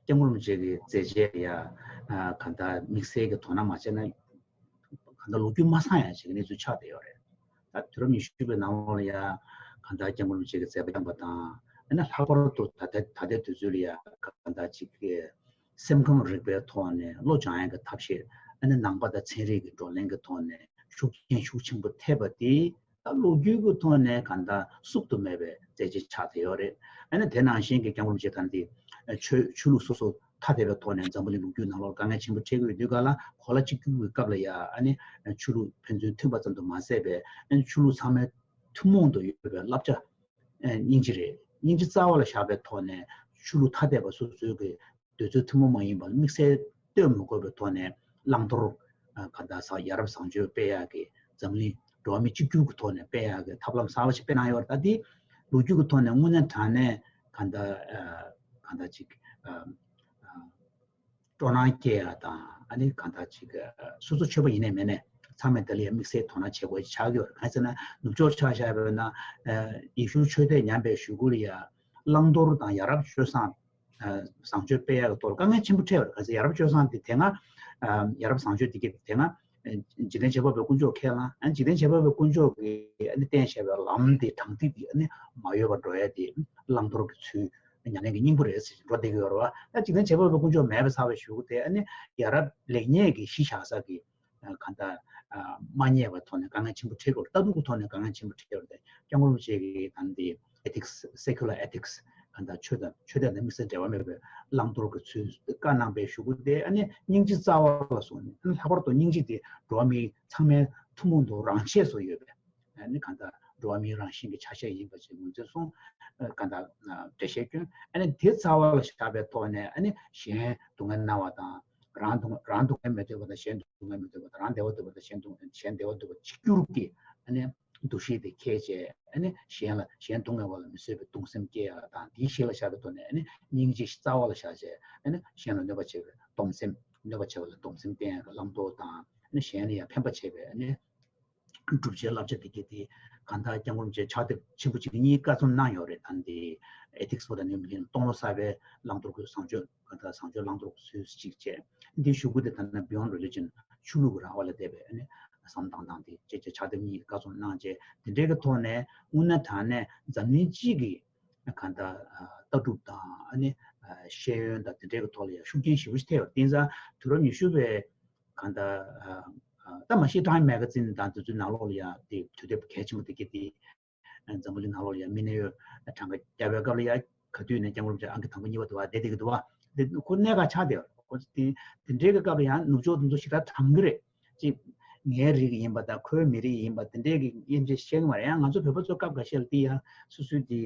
སྐྱབས་མགོན་རིན་པོ་ཆེ་གི་མཛད་རྗེས་ལ་ཡ་ཨ། གང་ལྟར་དམིགས་བསལ་གྱི་དོ་སྣང་མ་བྱས་ན། གང་ལྟར་ལོ་རྒྱུས་མ་ཚང་ཡ་ཞིག་གི་གནས་ཚུལ་ཆགས་བསྡད་ཡོད་རེད། ད་དུས་རབས་ཉི་ཤུ་པའི་ནང་ལོགས་ལ་ཡ་གང་ལྟར་སྐྱབས་མགོན་རིན་པོ་ཆེ་གི་མཛད་པ་བསྐྱངས་པ་དང་། ཨ་ནི་ལྷག་པར་དུ་ད་ལྟ་ད་ལྟའི་དུས་ཚོད་ལ་ཡ་གང་ལྟར་ཅིག་གི་སེམས་ཁམས་རིག་པའི་ཐོག་ནས་བློ་སྦྱང་ཡག་གི་ཐབས་ཤེས། ཨ་ནི་ནང་པ་དང་ཚན་རིག་གི་བགྲོ་གླེང་གི་ཐོག་ནས་ཤུགས་རྐྱེན་ཤུགས་ཆེན་པོ་ཐེབས་པ་དེ། ད་ལོ་རྒྱུས་ཀྱི་ཐོག་ནས་གང་ལྟར་བསུབ་ཏུ་མེད་པའི་མཛད་རྗེས་ཆགས་བསྡད་ཡོད་རེད། ཨ་ནི་དེ་ནང་བཞིན་གྱི་སྐྱབས་མགོན་རིན་པོ་ཆེ་ད་འདི་ཆོས་ཆོས་ལུགས་སོ་སོ་ཐ་དད་པའི་ཐོག་ནས་འཛམ་བུ་གླིང་ལོ་རྒྱུས་ནང་ལོགས་དཀའ་ངལ་ཆེན་པོ་འཕྲད་ཀྱི་ཡོད་དུས་ག་ལ་གོ་ལ་གཅིག་གྱུར་གྱི་སྐབས་ལ་ཡ་ཨ་ནི་ཆོས་ལུགས་ཕན་ཚུན་མཐུན་པ་ཙམ་དུ་མ་ཟད་པའི་ཨ་ནི་ཆོས་ལུགས་ཚང་མའི་ཐུན་མོང་དུ་ཡོད་པའི་བསླབ་བྱ་སྙིང་རྗེ་རེད། སྙིང་རྗེ་རྩ་བ་ལ་བཞག་པའི་ཐོག་ནས་ཆོས་ལུགས་ཐ་དད་པ་སོ་སོའི་གི་འདོད་ཚུལ་ཐུན་མོང་མ་ཡིན་པ་ལ་དམིགས་བསལ་ལྟོས་མ་དགོས་པའི་ཐོག་ནས་བླང་དོར་ག་ད་ས་ཡ་རབས་བཟང་སྤྱོད་སྤེལ་ཡག་གི་འཛམ་གླིང་འགྲོ་བ་མི་གཅིག་གྱུར་གྱི་ཐོག་ནས་སྤེལ་ཡག་གི་ཐབས་ལམ་གསར་པ་ཞིག་སྤེལ་གནང་ཡོད་རེད། ད་འདི་ལོ་རྒྱུས་ཀྱི་ཐོག་ནས་དངོས་གནས་དྲང་གནས་ག་ད་ག་ད་ཅིག་སྤྲོ་སྣང་སྐྱེ་ཡག་དང་། ཨ་ནི་ག་ད་ཅིག་སོ་སོ་ཆོས་པ་ཡིན་ནས་མིན་ནས་ཚང་མས་དེ་ལ་ཡ་དམིགས་བསལ་དོ་སྣང་བྱེད་དགོས་ཆགས་ཀྱི་ཡོད་རེད། གང་ཡིན་ཟེར་ན་ནུབ་ཕྱོགས་ཆ་བཞག་པ་ཡིན་ན་ཡེ་ཤུ་ཆོས་དད་ཉམས་པའི་གཞུག་གུ་ལ་ཡ་བླང་དོར་དང་ཡ་རབས་སྤྱོད་བཟང་བཟང་སྤྱོད་སྤེལ་ཡག་གི་ཐོག་ལ་དཀའ་ངལ་ཆེན་པོ་འཕྲད་པ་རེད། ག་ཚོད་ཡ་རབས་སྤྱོད་བཟང་དེ་དེ་སྔ་ཡ་རབས་བཟང་སྤྱོད་དེ་གི་དེ་སྔ་འཇིག་རྟེན་བྱེད་པ་པོའི་དཀོན་མཆོག་ཁས་བླངས། ཨ་འཇིག་རྟེན་བྱེད་པ་པོའི་དཀོན་མཆོག་གིས་ཨ་ནི་བསྟན་བཞག་པའི་ལམ་དེ་དྲང་ཐིག་དེ་ཨ་ནི་མ་ཡོད་པར་འགྲོ་ཡ་དེ་བླང་དོར་གྱི་ཚུལ་ཉམས་ལེན་གྱི་སྙིང་པོ་རེད་ཟེར་འགྲོ་བསྡད་ཀྱི་ཡོད་རེད་བ། ད་འཇིག་རྟེན་བྱེད་པ་པོའི་དཀོན་མཆོག་མེད་པ་ཚར་བའི་གཞུག་གུ་དེ་ཨ་ནི་ཡ་རབས་ལེགས་ཉེས་ཀྱི་གཞི་བཞག་ས་གི་གང་ལྟར་མ་རྙེད་པའི་ཐོག་ནས་དཀའ་ངལ་ཆེན་པོ་འཕྲད་ཀྱི་ཡོད་རེད། ལྟ་གྲུབ་ཀྱི་ཐོག་ནས་དཀའ་ངལ་ཆེན་པོ་འཕྲད་ཀྱི་ཡོད་རེད། སྐྱབས་མགོན་རིན་པོ་ཆེ་གིས་ད་འདི་ethics, secular ethics གང་ལྟར་ཆོས་དང་ཆོས་དད་དང་དམིགས་བསལ་འབྲེལ་བ་མེད་པའི་བླང་དོར་གྱི་ཚུལ་བཀའ་གནང་པའི་གཞུག་གུ་དེ་ཨ་ནི་སྙིང་རྗེ་རྩ་བ་ལ་སོང་ནས། ཨ་ནི་ལྷག་པར་དུ་སྙིང་རྗེ་དེ་འགྲོ་བ་མི་ཚང་མའི་ཐུན་མོང་དུ་རང་ཆས་སུ་ཡོད་པའི་ཨ་ནི་གང་ལྟར་འགྲོ་བ་མིའི་རང་བཞིན་གྱི་ཆ་ཤས་ཡིན་པ་ཞིག་ངོས་འཛིན་སོང་། གང་ལྟར་འགྲེལ་བཤད་བསྐྱོན། ཨ་ནི་དེ་རྩ་བ་ལ་བཞག་པའི་ཐོག་ནས་ཨ་ནི་གཞན་སྡུག་བསྔལ་གནང་བ་དང་། རང་སྡུག་རང་སྡུག་བསྔལ་མི་འདོད་པ་དང་། གཞན་སྡུག་བསྔལ་མི་འདོད་པ་དང་། རང་བདེ་བ་འདོད་པ་དང་། གཞན་སྡུག་གཞན་བདེ་བ་འདོད་པ་གཅིག་གྱུར་གྱི་ཨ་ནི་འདུ་ཤེས་དེ་ཁྱེར་བྱས། ཨ་ནི་གཞན་ལ་གཞན་སྡུག་བསྔལ་བ་ལ་མི་བཟོད་པའི་གདུང་སེམས་སྐྱེ་ཡག་དང་། དེའི་གཞི་ལ་བཞག་པའི་ཐོག་ནས་ཨ་ནི་སྙིང་རྗེ་རྩ་བ་ལ་བཞག་བྱས། ཨ་ནི་གཞན་ལ་གནོད་པ་བྱེད་པའི་སྡོམ་སེམས། གནོད་པ་བྱེད་པ་ལ་སྡོམ་སེམས་བསྟེན་ཡག་གི་བླང་དོར་དང་། ཨ་ནི་གཞན་ལ་ཡང་ཕན་པ་བྱེད་པའི་ཨ་ནི་བསྒྲུབ་བྱའི་བསླབ་བྱ་དེ་གྱད་དེ་གང་ལྟར་སྐྱབས་མགོན་རིན་པོ་ཆེ་ཕྱག་དེབ་ཆེན་པོ་གཅིག་གཉིས་བཀའ་རྩོམ་གནང་ཡོད་རེད། ད་འདི་ethics for the new millennium སྟོང་ལོ་གསར་པའི་བླང་དོར་གྱི་བཟང་སྤྱོད། གང་ལྟར་བཟང་སྤྱོད་བླང་དོར་གྱི་ཚུལ་གཅིག་བྱས། འདིའི་གཞུག་གུ་དེ་ད་ནི་beyond religion ཆོས་ལུགས་ཀྱི་ར་བ་ལས་འདས་པའི་ཨ་ནི་བསམ་སྟངས་དང་དེ་བཅས་བཅས་ཕྱག་དེབ་གཉིས་བཀའ་རྩོམ་གནང་བྱས། དེ་འདྲའི་གི་ཐོག་ནས་དངོས་གནས་དྲང་གནས་འཛམ་གླིང་སྤྱི་གི་གང་ལྟར་ལྟ་གྲུབ་དང་ཨ་ནི་ཤེས་ཡོན་དང་དེ་འདྲའི་གི་ཐོག་ལ་ཡང་ཤུགས་རྐྱེན་ཞེ་པོ་ཞིག་ཐེབས་ཡོད་རེད། དེང་སང་དུས་རབས་ཉི་ཤུ་པའི་གང་ལྟར་ད་མ་གཞི་Time magazine དང་དེ་ཚོའི་ནང་ལོགས་ལ་ཡང་དེ་དུས་དེབ་གལ་ཆེན་པོ་དེ་གྱད་དེ་འཛམ་བུ་གླིང་ནང་ལོགས་ལ་ཡང་མི་གནས་ཡོད་གྲངས་ཀ་བརྒྱབ་པའི་སྐབས་ལ་ཡང་ག་དུས་ནས་སྐྱབས་མགོན་རིན་པོ་ཆེ་ཨང་ཀི་དང་པོ་གཉིས་པ་དུ་བ་བསྡད་བསྡད་ཀྱི་འདུག་བ། དེ་ཁོ་གནད་འགག་ཆགས་བསྡད་ཡོད་རེད། ཁོ་དེ་དེ་འདྲའི་གི་སྐབས་ལ་ཡང་ནུབ་ཕྱོགས་དེ་ཚོ་ཞེ་དྲག་དྲང་གི་རེད། ཅིག་ངའི་རིགས་ཡིན་པ་དང་ཁོའི་མི་རིགས་ཡིན་པ་དེ་འདྲའི་གི་དབྱེ་འབྱེད་བཤད་གི་མ་རེད། ཡང་ང་ཚོ་བོད་པ་ཚོ་སྐབས་འགའ་ཤས་ལ་དེ་ཡང་སོ་སོའི་དེ་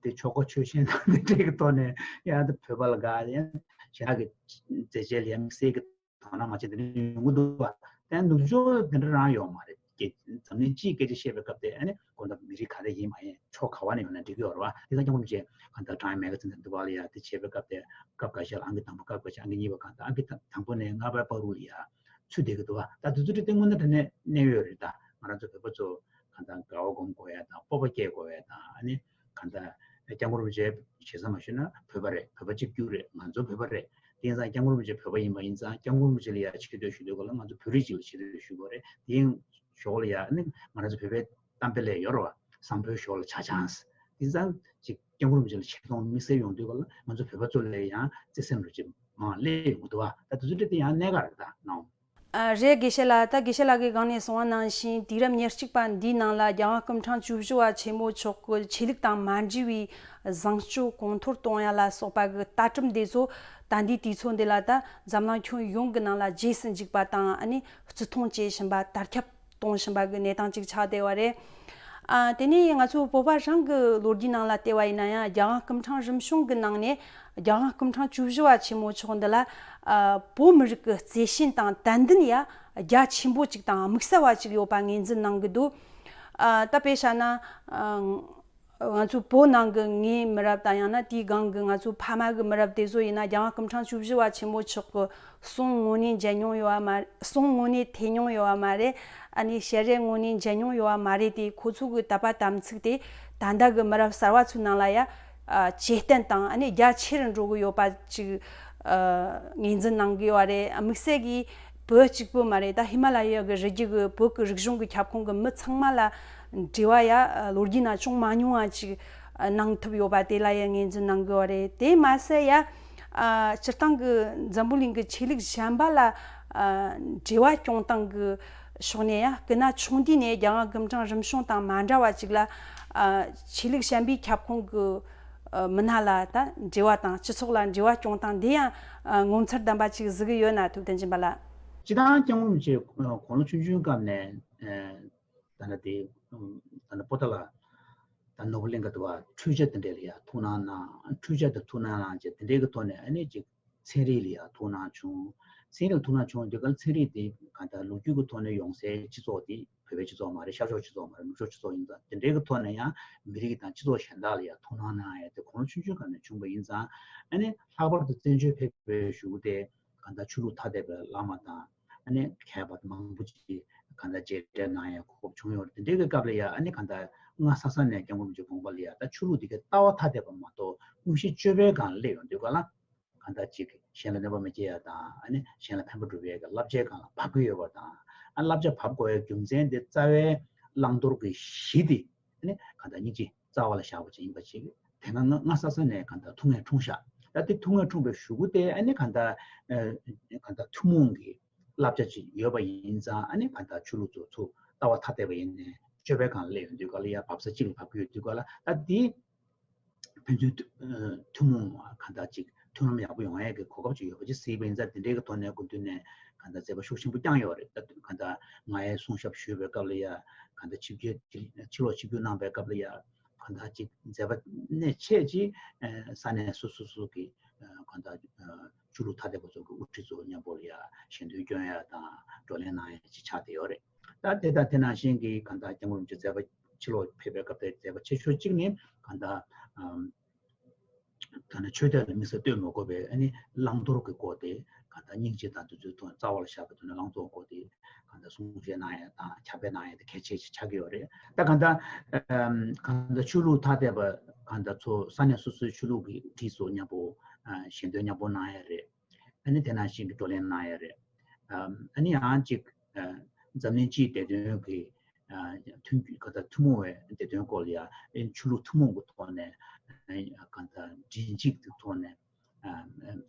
དེ་ཆོལ་ཁ་ཆོལ་ཞེན་དང་དེ་འདྲའི་གི་ཐོག་ནས་ཡང་དེ་བོད་པ་ལ་དགའ། ཡང་གཞན་དག་གི་མཛད་རྗེས་ལ་ཡང་དམིགས་བསལ་གི་དོ་སྣང་མ་བྱེད་དེ་འདྲ་ཡོང་གི་འདུག་བ། དེ་ནུབ་ཕྱོགས་དེ་འདྲ་རང་ཡོད་མ་རེད། སྐད་འཛམ་གླིང་སྤྱིའི་སྐད་ཆ་བཤད་པའི་སྐབས་དེ་ཨ་ནི་དགོངས་དག་མི་རིགས་ག་རེ་ཡིན་མ་ཡིན་ཕྱོགས་ག་བ་ནས་ཡོང་ན་འགྲིག་གི་ཡོད་རེད་བ། དེ་ཚོ་སྐྱབས་མགོན་རིན་པོ་ཆེ་གང་ལྟར་Time magazine དང་དུ་བ་ལ་ཡ་དེ་བྱེད་པའི་སྐབས་དེ་སྐབས་འགའ་ཤས་ལ་ཨང་ཀི་དང་པོ། སྐབས་འགའ་ཤས་ཨང་ཀི་གཉིས་པ། གང་ལྟར་ཨང་ཀི་དང་དང་པོ་ནས་ལྔ་པའི་བར་དུ་ལ་ཡ་ཚུད་བསྡད་ཀྱི་འདུག་བ། ད་དེ་ཚོ་དེ་དངོས་གནས་དྲང་གནས་གནད་ཡོད་རེད། ད་ང་རང་ཚོ་བོད་པ་ཚོ་གང་ལྟར་དགའ་བ་སྒོམ་དགོས་ཡ་དང་སྤོབས་པ་སྐྱེ་དགོས་ཡ་དང་། ཨ་ནི་གང་ལྟར་སྐྱབས་མགོན་རིན་པོ་ཆེ་ཞེ་ས་མ་ཞུས་ན་བོད་པ་རེད། བོད་པ་གཅིག་གྱུར་རེད། ང་ཚོ་བོད་པ་རེད། དེ་ཡིན་ཙང་སྐྱབས་མགོན་རིན་པོ་ཆེ་བོད་པ་ཡིན་པ་ཡིན་ཙང་སྐྱབས་མགོན་རིན་པོ་ཆེ་ལ་ཡ་ཆེ་བསྟོད་ཞུ་དུས་སྐབས་ལ་ང་ཚོ་བོད་རིགས་གཅིག་ལ་ཆེ་བསྟོད་ཞུ་དགོས་རེད། དེ་ཡིན་ཞོར་ལ་ཡ་ཨ་ནི་ང་རང་ཚོ་བོད་པའི་གཏམ་དཔེ་ལ་ཡོད་རེད་བ། བཟང་པོའི་ཞོར་ལ་ཆ་ཆང་། དེ་ཡིན་ཙང་ཅིག་སྐྱབས་མགོན་རིན་པོ་ཆེ་ལ་ཆེ་མཐོང་དམིགས་བསལ་ཡོང་དུས་སྐབས་ལ་ང་ཚོ་བོད་པ་ཚོ་ལ་ཡང་བརྩེ་སེམས་རུ་ཅིག་མང་སླེབས་ཡོང་གི་འདུག་བ། ད་དེ་ཚོ་འདྲ་དེ་ཡང་གནད་འགག་རེད། ད་ནའོ། ཨ། རེད། དགེ་བཤེས་ལགས། ད་དགེ་བཤེས་ལགས་ཀྱིས་གོང་ནས་གསུངས་པ་ནང་བཞིན། དུས་རབས་ཉེར་གཅིག་པ་འདིའི་ནང་ལ་རྒྱལ་དབང་སྐུ་ཕྲེང་བཅུ་བཞི་པ་ཆེན་མོ་མཆོག་གི་ཆོས་ལུགས་དང་མ་འབྲེལ་བའི་བཟང་སྤྱོད་གོང་མཐོར་གཏོང་ཡ་ལ་སོགས་པ་གི་ལྟ་གྲུབ་འདི་ཚོ་ད་ལྟའི་དུས་ཚོད་འདི་ལ་ད་འཛམ་གླིང་ཁྱོན་ཡོངས་ཀྱི་ནང་ལ་རྗེས་སུ་འཇུག་པ་དང་། ཨ་ནི་བརྩི་མཐོང་བྱེད་བཞིན་པ། དར་ཁྱབ་གཏོང་བཞིན་པ་གི་གནས་སྟངས་ཅིག་ཆགས་བསྡད་པ་རེད། ཨ། དེ་ནས་ང་ཚོ་བོད་པ་རང་གི་ལོ་རྒྱུས་ནང་ལ་བལྟས་པ་ཡིན་ན་ཡང་། རྒྱལ་དབང་སྐུ་ཕྲེང་རིམ་བྱོན་གྱི་ནང་ནས་རྒྱལ་དབང་སྐུ་ཕྲེང་བཅུ་བཞི་པ་ཆེན་མོ་མཆོག་འདི་ལ། ཨ། བོད་མི་རིགས་ཀྱི་བརྩེ་ཞེན་དང་དད་འདུན་ཡ་རྒྱ་ཆེན་པོ་ཅིག་དང་དམིགས་བསལ་བ་ཅིག་ཡོད་པ་ངོས་འཛིན་གནང་གི་འདུག། ཨ། ད་དཔེ་བཞག་ན། ཨ། ང་ཚོ་བོད་ནང་གི་ངའི་མི་རབས་དང་། ཡང་ན་དེའི་སྒང་གི་ང་ཚོ་ཕ་མ་གི་མི་རབས་དེ་ཚོ་ཡིན་ན། རྒྱལ་དབང་སྐུ་ཕྲེང་བཅུ་བཞི་པ་ཆེན་མོ་མཆོག་གི་གསུང་དངོས་གནས་མཇལ་མྱོང་ཡོད་པ་མ། གསུང་དངོས་གནས་ཐོས་མྱོང་ཡོད་པ་མ་རེད། ཨ་ནི་ཞལ་རས་དངོས་གནས་མཇལ་མྱོང་ཡོད་པ་མ་རེད་དེ། ཁོ་ཚོ་གི་དད་པ་དམ་ཚིག་དེ་ད་ལྟ་གི་མི་རབས་གསར་བ་ཚོའི་ནང་ལ་ཡ། ཨ། ཇེ་བརྟན་དང་། ཨ་ནི་རྒྱ་ཆེ་རུ་འགྲོ་གི་ཡོད་པ་ཅིག། ཨ། ངོས་འཛིན་གནང་གི་ཡོད་པ་རེད། དམིགས་བསལ་གྱིས་བོད་གཅིག་པུ་མ་རེད། ད་ཧི་མ་ལ་ཡ་གི་རི་རྒྱུད་གི་བོད་གི་རིག་གཞུང་གི་ཁྱབ་ཁོངས་གི་མི་ཚང་མ་ལ་འབྲེལ་བ་ཡ་ལོ་རྒྱུས་ནང་བྱུང་མ་མྱོང་བ་ཅིག་གནང་ཐུབ་ཡོད་པ་དེ་ལ་ཡ་ངོས་འཛིན་གནང་གི་ཡོད་རེད། དེ་མ་ཟད་ཡ། ཨ། སྤྱིར་བཏང་གི་འཛམ་བུ་གླིང་གི་ཆོས་ལུགས་གཞན་པ་ལ། ཨ། འབྲེལ་བ་སྐྱོང་སྟངས་གི་ཕྱོགས་ནས་ཡ། སྐུ་ན་ཆུང་དུས་ནས་རྒྱལ་དབང་སྐུ་ཕྲེང་རིམ་བྱོན་དང་མ་འདྲ་བ་ཅིག་ལ། ཨ། ཆོས་ལུགས་གཞན་པའི་ཁྱབ་ཁོངས་གི། ཨ། མི་སྣ་ལ་ད་འབྲེལ་བ་དང་། སྤྱི་ཚོགས་ལ་འབྲེལ་བ་སྐྱོང་སྟངས་འདི་ཡང་། ཨ། ངོ་མཚར་ལྡན་པ་ཅིག་གཟིགས་ཀྱི་ཡོད་ན་ཐུབ་བསྟན་སྦྱིན་པ་ལགས། སྤྱིར་བཏང་སྐྱབས་མགོན་རིན་པོ་ཆེ་དགུང་ལོ་ཆུང་ཆུང་སྐབས་ནས། ཨ། ད་ལྟ་དེ། ད་ལྟ་པོ་ཏཱ་ལ། ད་ནོར་བུ་གླིང་ག་དུ་བ་འཕྲུལ་ཆས་དེ་འདྲས་ལ་ཡ་ཐུགས་སྣང་གནང་། འཕྲུལ་ཆས་དེ་ཐུགས་སྣང་གནང་བྱས། དེ་འདྲས་ཀྱི་ཐོག་ནས་ཨ་ནི་ཅིག་ཚན་རིག་ལ་ཡ་ཐུགས་སྣང་བྱུང་། ཚན་རིག་ལ་ཐུགས་སྣང་བྱུང་དུས་ག་ལ། ཚན་རིག་དེ་གང་ལྟར་ལོ་རྒྱུས་ཀྱི་ཐོག་ནས་ཡོང་སའི་སྤྱི་ཚོགས་དེ་བོད་པའི་སྤྱི་ཚོགས་མ་རེད། ཤར་ཕྱོགས་སྤྱི་ཚོགས་མ་རེད། ནུབ་ཕྱོགས་སྤྱི་ཚོགས་ཡིན་ཙང་། དེ་འདྲའི་གི་ཐོག་ནས་ཡང་མི་རིགས་དང་སྤྱི་ཚོགས་གཞན་དག་ལ་ཡ་ཐུགས་སྣང་གནང་ཡ་དེ་དགུང་ལོ་ཆུང་ཆུང་སྒང་ནས་བྱུང་བ་ཡིན་ཙང་། ཨ་ནི་ལྷག་པར་དུ་བཙན་བྱོལ་ཕེབས་པའི་གཞུག་གུ་དེ་གང་ལྟར་ཆོས་ལུགས་ཐ་དད་པའི་བླ་མ་དང་། ཨ་ནི་མཁས་པ་མང་པོ་ཅིག་གང་ལྟར་མཇལ་འཕྲད་གནང་ཡ་གོ་སྐབས་བྱུང་ཡོད་རེད། དེ་འདྲའི་གི་སྐབས་ལ་ཡ། ཨ་ནི་གང་ལྟར་སྔ་ས་ས་ནས་སྐྱབས་མགོན་རིན་པོ་ཆེའི་དགོངས་པ་ལ་ཡ། ད་ཆོས་ལུགས་འདི་གའི་ལྟ་བ་ཐ་དད་པ་མ་གཏོགས་དངོས་གཞི་སྤྱོད་པའི་སྒང་ལ་སླེབས་ཡོང་དུས་ག་ལ། གང་ལྟར་ཅིག་གཞན་ལ་གནོད་པ་མི་སྐྱེལ་ཡ་དང་། ཨ་ནི་གཞན་ལ་ཕན་པ་སྒྲུབ་ཡ་གི་བསླབ་བྱའི་སྒང་ལ་བབས་ཀྱི་ཡོད་པ་དང་། ཨ། བསླབ་བྱ་བབས་དགོས་ཡའི་རྒྱུ་མཚན་དེ་རྩ་བའི་བླང་དོར་གྱི་གཞི་དེ། ཨ་ནི་གང་ལྟར་སྙིང་རྗེ་རྩ་བ་ལ་བཞག་པ་ཅིག་ཡིན་པ་ཅིག། དེ་སྔ་སྔ་སྔ་ས་ས་ནས་གང་ལྟར་ཐུགས་མངའ་འཁྲུངས་ཤག། ད་དེ་ཐུགས་མངའ་འཁྲུངས་པའི་གཞུག་གུ་དེ། ཨ་ནི་གང་ལྟར། ཨ། གང་ལྟར་ཐུན་མོང་གི་བསླབ་བྱ་ཅིག་ཡོད་པ་ཡིན་ཙང་། ཨ་ནི་གང་ལྟར་ཆོས་ལུགས་ཚོ་ཚུར་ལྟ་བ་ཐ་དད་པ་ཡིན་ནའི་སྤྱོད་པའི་སྒང་ལ་སླེབས་ཡོང་དུས་ག་ལ་ཡ། བབས་ས་གཅིག་ལ་བབས་ཀྱི་ཡོད་དུས་ག་ལ། ད་དེ་ཕན་ཚུན་ཐུ་ཨ་ཐུན་མོང་བ་གང་ལྟར་ཅིག་མཐུན་ལམ་ཡག་པོ་ཡོང་ཡས་ཀྱི་གོ་སྐབས་ཅིག་ཡོད་པ་ཅིག་གཟིགས་པ་ཡིན་ཙང་། དེ་འདྲའི་གི་ཐོག་ནས་སྐུ་མདུན་ནས་གང་ལྟར་མཛད་པ་ཤུགས་ཆེན་པོ་བསྐྱངས་ཡོད་རེད། ད་གང་ལྟར་ང་ཡི་གསུང་ཞབས་ཞུས་པའི་སྐབས་ལ་ཡ། གང་ལྟར་ཆིབས་བསྒྱུར་ཕྱི་ལོགས་ཆིབས་བསྒྱུར་གནང་པའི་སྐབས་ལ་ཡ། གང་ལྟར་ཅིག་མཛད་པ་གནད་ཆེ་ཅིག་ཨ་ས་གནས་སོ་སོ་སོ་གི་ཨ་གང་ལྟར་ཨ་ཆོས་ལུགས་ཐ་དད་པ་ཚོ་གི་དབུ་ཁྲིད་ཚོ་མཉམ་པོ་ལ་ཡ་ཞལ་འདོན་སྐྱོན་ཡ་དང་། བགྲོ་གླེང་གནང་ཡ་ཅིག་ཆགས་བསྡད་ཡོད་རེད། ད་དེ་དང་དེ་ནང་བཞིན་གྱི་གང་ལྟར་སྐྱབས་མགོན་རིན་པོ་ཆེ་མཛད་པ་ཕྱི་ལོགས་ཕེབས་པའི་སྐབས་དེ་མཛད་པ་ཆེ་ཤོས་གཅིག་ནི། གང་ལྟར་ཨམ་ད་ནི་ཆོས་དད་ལ་དམིགས་བསལ་ལྟོས་མི་དགོས་པའི། ཨ་ནི་བླང་དོར་གྱི་སྐོར་དེ། གང་ལྟར་སྙིང་རྗེ་དང་དེ་ཚོའི་ཐོག་རྩ་བ་ལ་བཞག་པའི་ཐོག་ནས་བླང་དོར་སྐོར་དེ་གང་ལྟར་གསུང་བཤད་གནང་ཡ་དང་ཕྱག་དཔེ་གནང་ཡ་དེ་གལ་ཆེ་ཞིག་ཆགས་ཀྱི་ཡོད་རེད། ད་གང་ལྟར་ཨམ་གང་ལྟར་ཆོས་ལུགས་ཐ་དད་པ་གང་ལྟར་ཚོ་ས་གནས་སོ་སོའི་ཆོས་ལུགས་ཀྱི་དབུ་ཁྲིད་ཚོ་མཉམ་པོ་ཨ་ཞལ་འདོན་མཉམ་པོ་གནང་ཡ་རེད། ཨ་ནི་དེ་ནང་བཞིན་གྱི་བགྲོ་གླེང་གནང་ཡ་རེད། ཨམ་ཨ་ནི་ཡང་ཅིག་ཨ་འཛམ་གླིང་སྤྱིའི་བདེ་དོན་གྱི་ཨ་མཐུན་གང་ལྟར་ཐུན་མོང་བའི་བདེ་དོན་སྐོར་ལ་ཡ། ཨ་ནི་ཆོས་ལུགས་ཐུན་མོང་གི་ཐོག་ནས་ཨ་གང་ལྟར་མགྲིན་གཅིག་གི་ཐོག་ནས་ཨ་